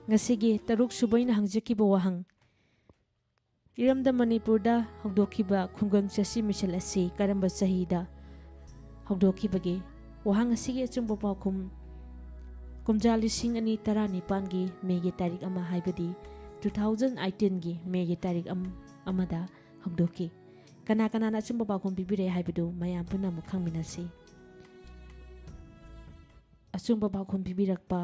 ꯉꯁꯤꯒꯤ ꯇꯔꯨꯛ ꯁꯨꯕ ꯑꯩꯅ ꯍꯪꯖꯈꯤꯕ ꯋꯥꯍꯪ, ꯏꯔꯝꯗꯝ ꯃꯅꯤꯄꯨꯔꯗ ꯍꯧꯗꯣꯛꯈꯤꯕ ꯈꯨꯡꯒꯪ ꯆꯠꯁꯤ ꯃꯤꯁꯟ ꯑꯁꯤ ꯀꯔꯝꯕ ꯆꯍꯤꯗ ꯍꯧꯗꯣꯛꯈꯤꯕꯒꯦ? ꯋꯥꯍꯪ ꯑꯁꯤꯒꯤ ꯑꯆꯨꯝꯕ ꯄꯥꯎꯈꯨꯝ, ꯀꯨꯝꯖꯥ ꯂꯤꯁꯤꯡ ꯑꯅꯤ ꯇꯔꯥꯅꯤꯄꯥꯟꯒꯤ ꯃꯦꯒꯤ ꯇꯥꯔꯤꯛ ꯑꯃ, ꯍꯥꯏꯕꯗꯤ two thousand eighteenꯒꯤ ꯃꯦꯒꯤ ꯇꯥꯔꯤꯛ ꯑꯃ, ꯑꯃꯗ ꯍꯧꯗꯣꯛꯈꯤ꯫ ꯀꯅꯥ ꯀꯅꯥꯅ ꯑꯆꯨꯝꯕ ꯄꯥꯎꯈꯨꯝ ꯄꯤꯕꯤꯔꯛꯏ ꯍꯥꯏꯕꯗꯨ ꯃꯌꯥꯝ ꯄꯨꯟꯅ ꯑꯃꯨꯛ ꯈꯪꯃꯤꯟꯅꯁꯤ꯫ ꯑꯆꯨꯝꯕ ꯄꯥꯎꯈꯨꯝ ꯄꯤꯕꯤꯔꯛꯄ,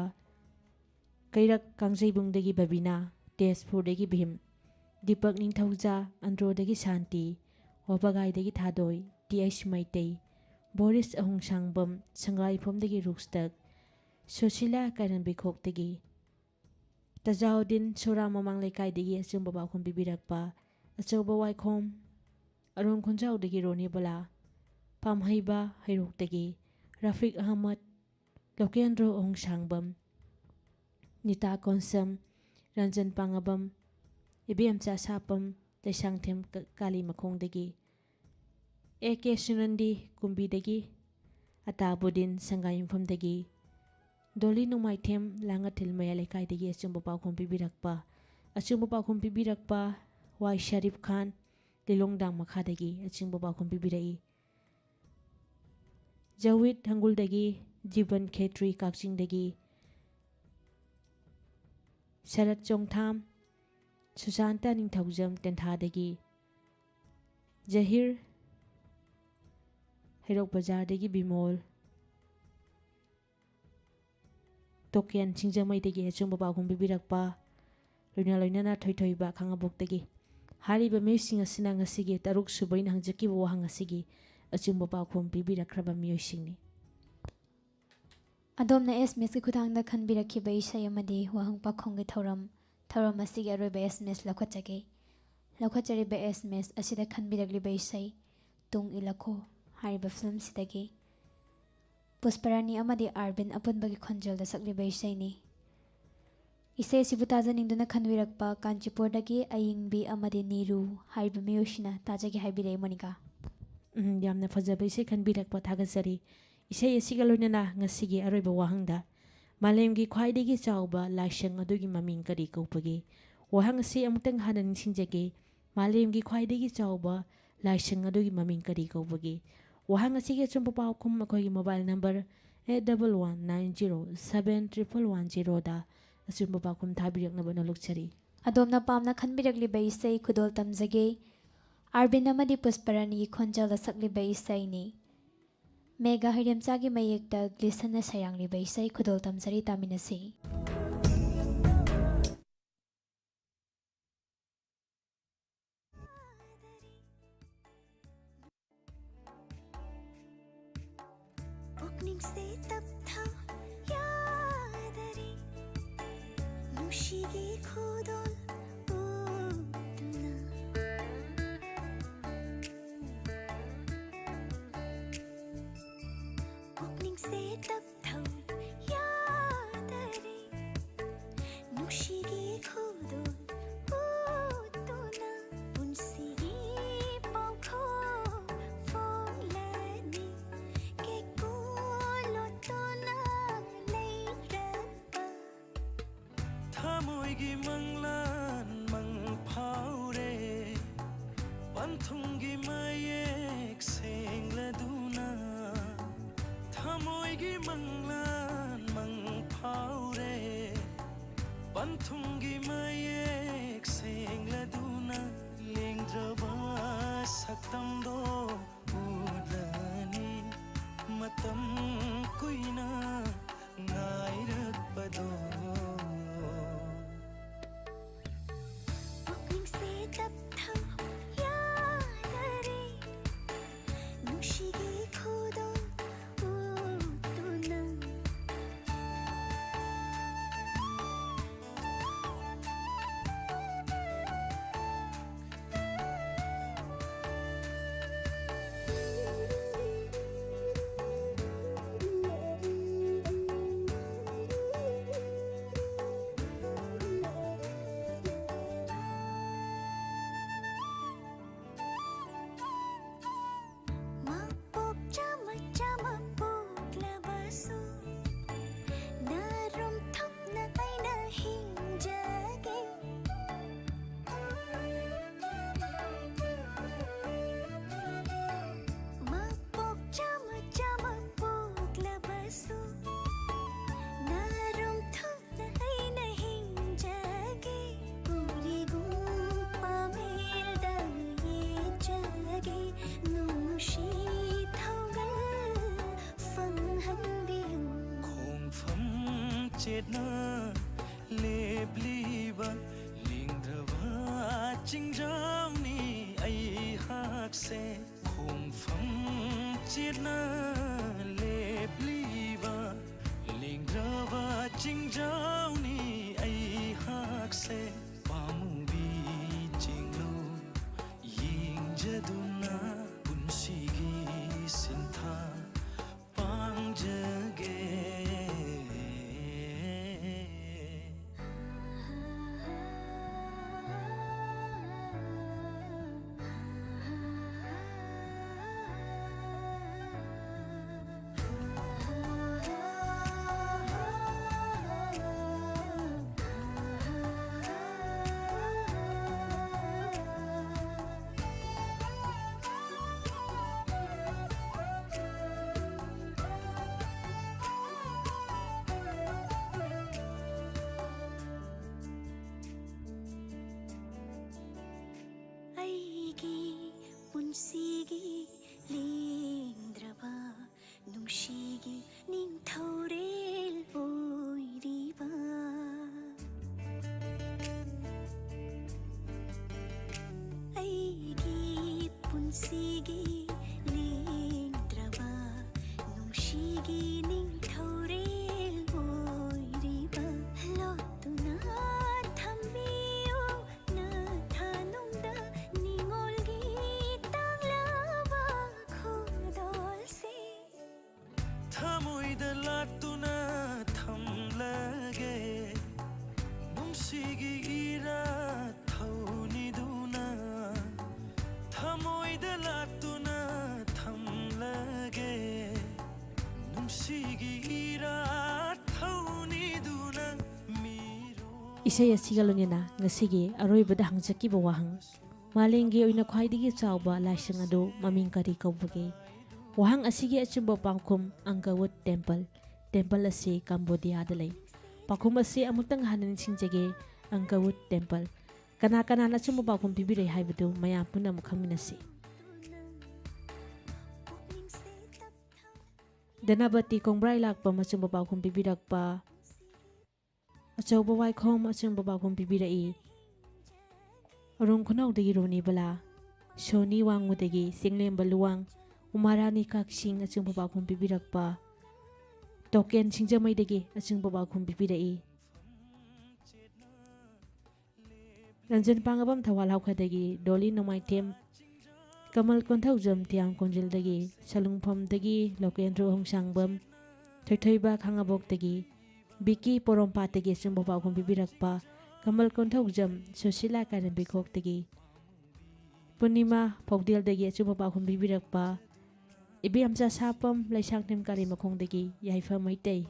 ꯀꯩꯔꯛ ꯀꯥꯡꯖꯩꯕꯨꯡꯗꯒꯤ ꯕꯕꯤꯅꯥ, ꯇꯦꯖꯄꯨꯔꯗꯒꯤ ꯚꯤꯝ, ꯗꯤꯄꯛ ꯅꯤꯡꯊꯧꯖꯥ, ꯑꯟꯗ꯭ꯔꯣꯗꯒꯤ ꯁꯥꯟꯇꯤ, ꯋꯥꯕꯒꯥꯏꯗꯒꯤ ꯊꯥꯗꯣꯏ, ꯇꯤ ꯑꯩꯆ ꯃꯩꯇꯩ, ꯕꯣꯔꯤꯁ ꯑꯍꯨꯡꯁꯥꯡꯕꯝ, ꯁꯉꯥꯏꯌꯨꯝꯐꯝꯗꯒꯤ ꯔꯨꯛꯁꯇꯛ, ꯁꯨꯁꯤꯂꯥ ꯀꯥꯏꯔꯦꯝꯕꯤꯈꯣꯛꯇꯒꯤ, ꯇꯖꯥꯎꯗꯤꯟ ꯁꯣꯔꯥ ꯃꯃꯥꯡ ꯂꯩꯀꯥꯏꯗꯒꯤ ꯑꯆꯨꯝꯕ ꯄꯥꯎꯈꯨꯝ ꯄꯤꯕꯤꯔꯛꯄ, ꯑꯆꯧꯕ ꯋꯥꯏꯈꯣꯝ, ꯑꯔꯣꯝ ꯈꯨꯟꯖꯥꯎꯗꯒꯤ ꯔꯣꯅꯤꯕꯂꯥ, ꯄꯥꯝꯍꯩꯕ ꯍꯩꯔꯣꯛꯇꯒꯤ ꯔꯐꯤꯛ ꯑꯍꯃꯗ, ꯂꯣꯀꯦꯟꯗ꯭ꯔꯣ ꯑꯍꯨꯡꯁꯥꯡꯕꯝ, ꯅꯤꯇꯥ ꯀꯣꯟꯁꯝ, ꯔꯟꯖꯟ ꯄꯥꯡꯉꯕꯝ, ꯏꯕꯦꯝꯆꯥ ꯁꯥꯄꯝ, ꯂꯩꯁꯥꯡꯊꯦꯝ ꯀ-, ꯀꯥꯂꯤ ꯃꯈꯣꯡꯗꯒꯤ, ꯑꯦ ꯀꯦ ꯁꯨꯅꯟꯗꯤ ꯀꯨꯝꯕꯤꯗꯒꯤ, ꯑꯇꯥꯕꯨꯗꯤꯟ ꯁꯪꯒꯥꯏꯌꯨꯝꯐꯝꯗꯒꯤ, ꯗꯣꯂꯤ ꯅꯣꯡꯃꯥꯏꯊꯦꯝ ꯂꯥꯡꯉꯊꯤꯜ ꯃꯌꯥꯏ ꯂꯩꯀꯥꯏꯗꯒꯤ ꯑꯆꯨꯝꯕ ꯄꯥꯎꯈꯨꯝ ꯄꯤꯕꯤꯔꯛꯄ, ꯑꯆꯨꯝꯕ ꯄꯥꯎꯈꯨꯝ ꯄꯤꯕꯤꯔꯛꯄ ꯋꯥꯏ ꯁꯔꯤꯐ ꯈꯥꯟ ꯂꯤꯂꯣꯡꯗꯥꯡ ꯃꯈꯥꯗꯒꯤ ꯑꯆꯨꯝꯕ ꯄꯥꯎꯈꯨꯝ ꯄꯤꯕꯤꯔꯛꯏ꯫ ꯖꯋꯤꯠ ꯍꯪꯒꯨꯜꯗꯒꯤ, ꯖꯤꯕꯟ ꯈꯦꯇ꯭ꯔꯤ ꯀꯛꯆꯤꯡꯗꯒꯤ, ꯁꯔꯠ ꯆꯣꯡꯊꯥꯝ, ꯁꯨꯁꯥꯟꯇ ꯅꯤꯡꯊꯧꯖꯝ ꯇꯦꯟꯊꯥꯗꯒꯤ, ꯖꯍꯤꯔ ꯍꯩꯔꯣꯛ ꯕꯖꯥꯔꯗꯒꯤ ꯕꯤꯃꯣꯜ, ꯇꯣꯀꯦꯟ ꯁꯤꯡꯖꯃꯩꯗꯒꯤ ꯑꯆꯨꯝꯕ ꯄꯥꯎꯈꯨꯝ ꯄꯤꯕꯤꯔꯛꯄ, ꯂꯣꯏꯅ ꯂꯣꯏꯅꯅ ꯊꯣꯏꯊꯣꯏꯕ ꯈꯥꯉꯕꯣꯛꯇꯒꯤ꯫ ꯍꯥꯏꯔꯤꯕ ꯃꯤꯑꯣꯏꯁꯤꯡ ꯑꯁꯤꯅ ꯉꯁꯤꯒꯤ ꯇꯔꯨꯛ ꯁꯨꯕ ꯑꯩꯅ ꯍꯪꯖꯈꯤꯕ ꯋꯥꯍꯪ ꯑꯁꯤꯒꯤ ꯑꯆꯨꯝꯕ ꯄꯥꯎꯈꯨꯝ ꯄꯤꯕꯤꯔꯛꯈ꯭ꯔꯕ ꯃꯤꯑꯣꯏꯁꯤꯡꯅꯤ꯫ ꯑꯗꯣꯝꯅ ꯑꯦꯁ ꯑꯦꯝ ꯑꯦꯁꯀꯤ ꯈꯨꯠꯊꯥꯡꯗ ꯈꯟꯕꯤꯔꯛꯈꯤꯕ ꯏꯁꯩ ꯑꯃꯗꯤ ꯋꯥꯍꯪ ꯄꯥꯎꯈꯨꯝꯒꯤ ꯊꯧꯔꯝ, ꯊꯧꯔꯝ ꯑꯁꯤꯒꯤ ꯑꯔꯣꯏꯕ ꯑꯦꯁ ꯑꯦꯝ ꯑꯦꯁ ꯂꯧꯈꯠꯆꯒꯦ꯫ ꯂꯧꯈꯠꯆꯔꯤꯕ ꯑꯦꯁ ꯑꯦꯝ ꯑꯦꯁ ꯑꯁꯤꯗ ꯈꯟꯕꯤꯔꯛꯂꯤꯕ ꯏꯁꯩ ꯇꯨꯡ ꯏꯜꯂꯛꯈꯣ ꯍꯥꯏꯔꯤꯕ ꯐꯤꯂꯝꯁꯤꯗꯒꯤ ꯄꯨꯁꯄꯔꯥꯅꯤ ꯑꯃꯗꯤ ꯑꯥꯔꯕꯤꯟ ꯑꯄꯨꯟꯕꯒꯤ ꯈꯣꯟꯖꯦꯜꯗ ꯁꯛꯂꯤꯕ ꯏꯁꯩꯅꯤ꯫ ꯏꯁꯩ ꯑꯁꯤꯕꯨ ꯇꯥꯖꯅꯤꯡꯗꯨꯅ ꯈꯟꯕꯤꯔꯛꯄ ꯀꯥꯟꯆꯤꯄꯨꯔꯗꯒꯤ ꯑꯌꯤꯡꯕꯤ ꯑꯃꯗꯤ ꯅꯤꯔꯨ ꯍꯥꯏꯔꯤꯕ ꯃꯤꯑꯣꯏꯁꯤꯅ ꯇꯥꯖꯒꯦ ꯍꯥꯏꯕꯤꯔꯛꯏ, ꯃꯣꯅꯤꯀꯥ꯫ ꯎꯝ, ꯌꯥꯝꯅ ꯐꯖꯕ ꯏꯁꯩ ꯈꯟꯕꯤꯔꯛꯄ ꯊꯥꯒꯠꯆꯔꯤ꯫ ꯏꯁꯩ ꯑꯁꯤꯒ ꯂꯣꯏꯅꯅ ꯉꯁꯤꯒꯤ ꯑꯔꯣꯏꯕ ꯋꯥꯍꯪꯗ ꯃꯥꯂꯦꯝꯒꯤ ꯈ꯭ꯋꯥꯏꯗꯒꯤ ꯆꯥꯎꯕ ꯂꯥꯏꯁꯪ ꯑꯗꯨꯒꯤ ꯃꯃꯤꯡ ꯀꯔꯤ ꯀꯧꯕꯒꯦ? ꯋꯥꯍꯪ ꯑꯁꯤ ꯑꯃꯨꯛꯇꯪ ꯍꯟꯅ ꯅꯤꯡꯁꯤꯡꯖꯒꯦ꯫ ꯃꯥꯂꯦꯝꯒꯤ ꯈ꯭ꯋꯥꯏꯗꯒꯤ ꯆꯥꯎꯕ ꯂꯥꯏꯁꯪ ꯑꯗꯨꯒꯤ ꯃꯃꯤꯡ ꯀꯔꯤ ꯀꯧꯕꯒꯦ? ꯋꯥꯍꯪ ꯑꯁꯤꯒꯤ ꯑꯆꯨꯝꯕ ꯄꯥꯎꯈꯨꯝ ꯑꯩꯈꯣꯏꯒꯤ mobile number eight double one nine zero seven triple one zero ꯗ ꯑꯆꯨꯝꯕ ꯄꯥꯎꯈꯨꯝ ꯊꯥꯕꯤꯔꯛꯅꯕ ꯅꯣꯜꯂꯨꯛꯆꯔꯤ꯫ ꯑꯗꯣꯝꯅ ꯄꯥꯝꯅ ꯈꯟꯕꯤꯔꯛꯂꯤꯕ ꯏꯁꯩ ꯈꯨꯗꯣꯜ ꯇꯝꯖꯒꯦ꯫ ꯑꯥꯔꯕꯤꯟ ꯑꯃꯗꯤ ꯄꯨꯁꯄꯔꯥꯅꯤꯒꯤ ꯈꯣꯟꯖꯦꯜꯗ ꯁꯛꯂꯤꯕ ꯏꯁꯩꯅꯤ꯫ ꯃꯦꯘꯥ ꯍꯩꯔꯦꯝꯆꯥꯒꯤ ꯃꯌꯦꯛꯇ ꯒ꯭ꯂꯤꯁꯟꯅ ꯁꯩꯔꯥꯡꯂꯤꯕ ꯏꯁꯩ ꯈꯨꯗꯣꯜ ꯇꯝꯖꯔꯤ, ꯇꯥꯃꯤꯟꯅꯁꯤ꯫ ꯄꯨꯛꯅꯤꯡꯁꯦ ꯇꯞꯊꯧ ꯌꯥꯗꯔꯦ, ꯅꯨꯡꯁꯤꯒꯤ ꯈꯨꯗꯣꯜ ꯎꯠꯇꯨꯅ꯫ ꯄꯨꯛꯅꯤꯡꯁꯦ ꯇꯞꯊꯧ ꯌꯥꯗꯔꯦ, ꯅꯨꯡꯁꯤꯒꯤ ꯈꯨꯗꯣꯜ ꯎꯠꯇꯨꯅ꯫ ꯄꯨꯟꯁꯤꯒꯤ ꯄꯥꯎꯈꯣꯜ ꯐꯣꯡꯂꯅꯤ, ꯀꯦꯀꯨ ꯂꯣꯠꯇꯨꯅ ꯂꯩꯔꯕ꯫ ꯊꯃꯣꯏꯒꯤ ꯃꯪꯂꯥꯟ ꯃꯪ ꯐꯥꯎꯔꯦ, ꯄꯟꯊꯨꯡꯒꯤ ꯃꯌꯦꯛ ꯁꯦꯡꯂꯗꯨꯅ꯫ ꯊꯃꯣꯏꯒꯤ ꯃꯪꯂꯥꯟ ꯃꯪ ꯐꯥꯎꯔꯦ, ꯄꯟꯊꯨꯡꯒꯤ ꯃꯌꯦꯛ ꯁꯦꯡꯂꯗꯨꯅ꯫ ꯂꯦꯡꯗ꯭ꯔꯕ ꯁꯛꯇꯝꯗꯣ ꯎꯠꯂꯅꯤ, ꯃꯇꯝ ꯀꯨꯏꯅ ꯉꯥꯏꯔꯛꯄꯗꯣ꯫ ꯄꯨꯛꯅꯤꯡꯁꯦ ꯇꯞꯊꯧ ꯌꯥꯗꯔꯦ, ꯅꯨꯡꯁꯤꯒꯤ ꯈꯨꯗꯣꯜ ꯎꯠꯇꯨꯅ꯫ ꯆꯦꯠꯅ ꯂꯦꯞꯂꯤꯕ ꯂꯦꯡꯗ꯭ꯔꯕ ꯆꯤꯡꯖꯥꯎꯅꯤ ꯑꯩꯍꯥꯛꯁꯦ꯫ ꯈꯣꯡꯐꯝ ꯆꯦꯠꯅ ꯂꯦꯞꯂꯤꯕ ꯂꯦꯡꯗ꯭ꯔꯕ ꯆꯤꯡꯖꯥꯎꯅꯤ ꯑꯩꯍꯥꯛꯁꯦ꯫ ꯄꯥꯝꯃꯨꯕꯤ ꯆꯤꯡꯂꯧ ꯌꯦꯡꯖꯗꯨꯅ ꯄꯨꯟꯁꯤꯒꯤ ꯁꯤꯟꯊꯥ ꯄꯥꯡꯖꯒꯦ꯫ ꯑꯩꯒꯤ ꯄꯨꯟꯁꯤꯒꯤ ꯂꯦꯡꯗ꯭ꯔꯕ ꯅꯨꯡꯁꯤꯒꯤ ꯅꯤꯡꯊꯧꯔꯦꯜ ꯑꯣꯏꯔꯤꯕ ꯑꯩꯒꯤ ꯄꯨꯟꯁꯤꯒꯤ ꯂꯦꯡꯗ꯭ꯔꯕ ꯅꯨꯡꯁꯤꯒꯤ ꯅꯤꯡꯊꯧꯔꯦꯜ ꯑꯣꯏꯔꯤꯕ ꯂꯣꯠꯇꯨꯅ ꯊꯝꯕꯤꯌꯨ ꯅꯊꯥꯅꯨꯡꯗ ꯅꯤꯡꯉꯣꯜꯒꯤ ꯇꯥꯡꯂꯕ ꯈꯨꯗꯣꯜꯁꯦ꯫ ꯊꯃꯣꯏꯗ ꯂꯥꯠꯇꯨꯅ ꯊꯝꯂꯒꯦ ꯅꯨꯡꯁꯤꯒꯤ ꯏꯔꯥꯠ ꯊꯧꯅꯤꯗꯨꯅ꯫ ꯊꯃꯣꯏꯗ ꯂꯥꯠꯇꯨꯅ ꯊꯝꯂꯒꯦ ꯅꯨꯡꯁꯤꯒꯤ ꯏꯔꯥꯠ ꯊꯧꯅꯤꯗꯨꯅ꯫ ꯃꯤꯔꯣ ꯏꯁꯩ ꯑꯁꯤꯒ ꯂꯣꯏꯅꯅ ꯉꯁꯤꯒꯤ ꯑꯔꯣꯏꯕꯗ ꯍꯪꯖꯈꯤꯕ ꯋꯥꯍꯪ, ꯃꯥꯂꯦꯝꯒꯤ ꯑꯣꯏꯅ ꯈ꯭ꯋꯥꯏꯗꯒꯤ ꯆꯥꯎꯕ ꯂꯥꯏꯁꯪ ꯑꯗꯨ ꯃꯃꯤꯡ ꯀꯔꯤ ꯀꯧꯕꯒꯦ? ꯋꯥꯍꯪ ꯑꯁꯤꯒꯤ ꯑꯆꯨꯝꯕ ꯄꯥꯎꯈꯨꯝ ꯑꯪꯀꯋꯨꯠ ꯇꯦꯝꯄꯜ꯫ ꯇꯦꯝꯄꯜ ꯑꯁꯤ ꯀꯝꯕꯣꯗꯤꯌꯥꯗ ꯂꯩ꯫ ꯄꯥꯎꯈꯨꯝ ꯑꯁꯤ ꯑꯃꯨꯛꯇꯪ ꯍꯟꯅ ꯅꯤꯡꯁꯤꯡꯖꯒꯦ, ꯑꯪꯀꯋꯨꯠ ꯇꯦꯝꯄꯜ꯫ ꯀꯅꯥ ꯀꯅꯥꯅ ꯑꯆꯨꯝꯕ ꯄꯥꯎꯈꯨꯝ ꯄꯤꯕꯤꯔꯦ ꯍꯥꯏꯕꯗꯨ ꯃꯌꯥꯝ ꯄꯨꯝꯅꯃꯛ ꯈꯪꯃꯤꯟꯅꯁꯤ꯫ ꯙꯅꯄꯇꯤ ꯀꯣꯡꯕ꯭ꯔꯥꯏ ꯂꯥꯛꯄꯝ ꯑꯆꯨꯝꯕ ꯄꯥꯎꯈꯨꯝ ꯄꯤꯕꯤꯔꯛꯄ꯫ ꯑꯆꯧꯕ ꯋꯥꯏꯈꯣꯝ ꯑꯆꯨꯝꯕ ꯄꯥꯎꯈꯨꯝ ꯄꯤꯕꯤꯔꯛꯏ꯫ ꯑꯔꯨꯡ ꯈꯨꯅꯧꯗꯒꯤ ꯔꯣꯅꯤ ꯕꯂꯥ, ꯁꯣꯅꯤ ꯋꯥꯡꯃꯗꯒꯤ ꯆꯤꯡꯂꯦꯝꯕ ꯂꯨꯋꯥꯡ, ꯎꯃꯥꯔꯥꯅꯤ ꯀꯥꯛꯁꯤꯡ ꯑꯆꯨꯝꯕ ꯄꯥꯎꯈꯨꯝ ꯄꯤꯕꯤꯔꯛꯄ, ꯇꯣꯀꯦꯟ ꯁꯤꯡꯖꯃꯩꯗꯒꯤ ꯑꯆꯨꯝꯕ ꯄꯥꯎꯈꯨꯝ ꯄꯤꯕꯤꯔꯛꯏ꯫ ꯔꯟꯖꯟ ꯄꯥꯡꯉꯕꯝ ꯊꯧꯕꯥꯜ ꯍꯥꯎꯈꯗꯒꯤ ꯗꯣꯂꯤ ꯅꯣꯡꯃꯥꯏꯊꯦꯝ, ꯀꯃꯜ ꯀꯣꯟꯊꯧꯖꯝ ꯊꯤꯌꯥꯝ ꯀꯣꯟꯖꯤꯜꯗꯒꯤ, ꯁꯂꯨꯡꯐꯝꯗꯒꯤ ꯂꯣꯀꯦꯟꯗ꯭ꯔꯣ ꯍꯣꯡꯁꯥꯡꯕꯝ, ꯊꯣꯏꯊꯣꯏꯕ ꯈꯥꯉꯕꯣꯛꯇꯒꯤ, ꯕꯤꯀꯤ ꯄꯣꯔꯣꯝꯄꯥꯠꯇꯒꯤ ꯑꯆꯨꯝꯕ ꯄꯥꯎꯈꯨꯝ ꯄꯤꯕꯤꯔꯛꯄ, ꯀꯃꯜ ꯀꯣꯟꯊꯧꯖꯝ ꯁꯨꯁꯤꯂꯥ ꯀꯥꯏꯔꯦꯝꯕꯤꯈꯣꯛꯇꯒꯤ, ꯄꯨꯔꯅꯤꯃꯥ ꯄꯧꯗꯦꯜꯗꯒꯤ ꯑꯆꯨꯝꯕ ꯄꯥꯎꯈꯨꯝ ꯄꯤꯕꯤꯔꯛꯄ, ꯏꯕꯦꯝꯆꯥ ꯁꯥꯄꯝ ꯂꯩꯁꯥꯡꯊꯦꯝ ꯀꯥꯂꯤꯃꯈꯣꯡꯗꯒꯤ ꯌꯥꯏꯐ ꯃꯩꯇꯩ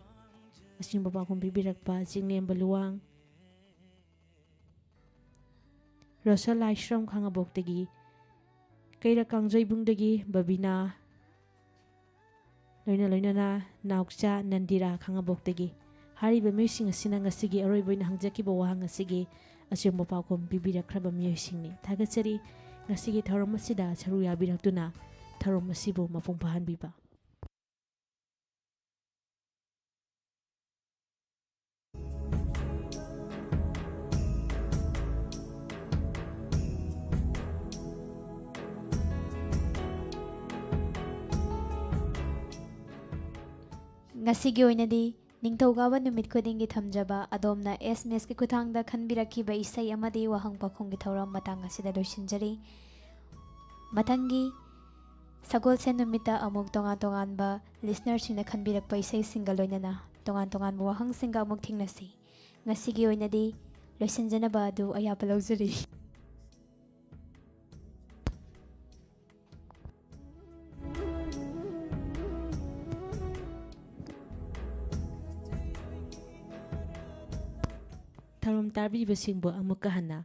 ꯑꯆꯨꯝꯕ ꯄꯥꯎꯈꯨꯝ ꯄꯤꯕꯤꯔꯛꯄ, ꯆꯤꯡꯂꯦꯝꯕ ꯂꯨꯋꯥꯡ, ꯔꯣꯁꯜ ꯂꯥꯏꯁ꯭ꯔꯝ ꯈꯥꯉꯕꯣꯛꯇꯒꯤ, ꯀꯩꯔꯛ ꯀꯥꯡꯖꯩꯕꯨꯡꯗꯒꯤ ꯕꯕꯤꯅꯥ, ꯂꯣꯏꯅ ꯂꯣꯏꯅꯅ ꯅꯥꯎꯆꯥ ꯅꯟꯗꯤꯔꯥ ꯈꯥꯉꯕꯣꯛꯇꯒꯤ꯫ ꯍꯥꯏꯔꯤꯕ ꯃꯤꯑꯣꯏꯁꯤꯡ ꯑꯁꯤꯅ ꯉꯁꯤꯒꯤ ꯑꯔꯣꯏꯕ ꯑꯣꯏꯅ ꯍꯪꯖꯈꯤꯕ ꯋꯥꯍꯪ ꯑꯁꯤꯒꯤ ꯑꯆꯨꯝꯕ ꯄꯥꯎꯈꯨꯝ ꯄꯤꯕꯤꯔꯛꯈ꯭ꯔꯕ ꯃꯤꯑꯣꯏꯁꯤꯡꯅꯤ꯫ ꯊꯥꯒꯠꯆꯔꯤ꯫ ꯉꯁꯤꯒꯤ ꯊꯧꯔꯝ ꯑꯁꯤꯗ ꯁꯔꯨꯛ ꯌꯥꯕꯤꯔꯛꯇꯨꯅ ꯊꯧꯔꯝ ꯑꯁꯤꯕꯨ ꯃꯄꯨꯡ ꯐꯥꯍꯟꯕꯤꯕ꯫ ꯉꯁꯤꯒꯤ ꯑꯣꯏꯅꯗꯤ ꯅꯤꯡꯊꯧꯀꯥꯕ ꯅꯨꯃꯤꯠ ꯈꯨꯗꯤꯡꯒꯤ ꯊꯝꯖꯕ ꯑꯗꯣꯝꯅ ꯑꯦꯁ ꯑꯦꯝ ꯑꯦꯁꯀꯤ ꯈꯨꯠꯊꯥꯡꯗ ꯈꯟꯕꯤꯔꯛꯈꯤꯕ ꯏꯁꯩ ꯑꯃꯗꯤ ꯋꯥꯍꯪ ꯄꯥꯎꯈꯨꯝꯒꯤ ꯊꯧꯔꯝ ꯃꯇꯥꯡ ꯑꯁꯤꯗ ꯂꯣꯏꯁꯤꯟꯖꯔꯤ꯫ ꯃꯊꯪꯒꯤ ꯁꯒꯣꯜꯁꯦꯟ ꯅꯨꯃꯤꯠꯇ ꯑꯃꯨꯛ ꯇꯣꯉꯥꯟ ꯇꯣꯉꯥꯟꯕ ꯂꯤꯁꯅꯔꯁꯤꯡꯅ ꯈꯟꯕꯤꯔꯛꯄ ꯏꯁꯩꯁꯤꯡꯒ ꯂꯣꯏꯅꯅ ꯇꯣꯉꯥꯟ ꯇꯣꯉꯥꯟꯕ ꯋꯥꯍꯪꯁꯤꯡꯒ ꯑꯃꯨꯛ ꯊꯦꯡꯅꯁꯤ꯫ ꯉꯁꯤꯒꯤ ꯑꯣꯏꯅꯗꯤ ꯂꯣꯏꯁꯤꯟꯖꯅꯕ ꯑꯗꯨ ꯑꯌꯥꯕ ꯂꯧꯖꯔꯤ꯫ ꯊꯧꯔꯝ ꯇꯥꯕꯤꯕꯁꯤꯡꯕꯨ ꯑꯃꯨꯛꯀ ꯍꯟꯅ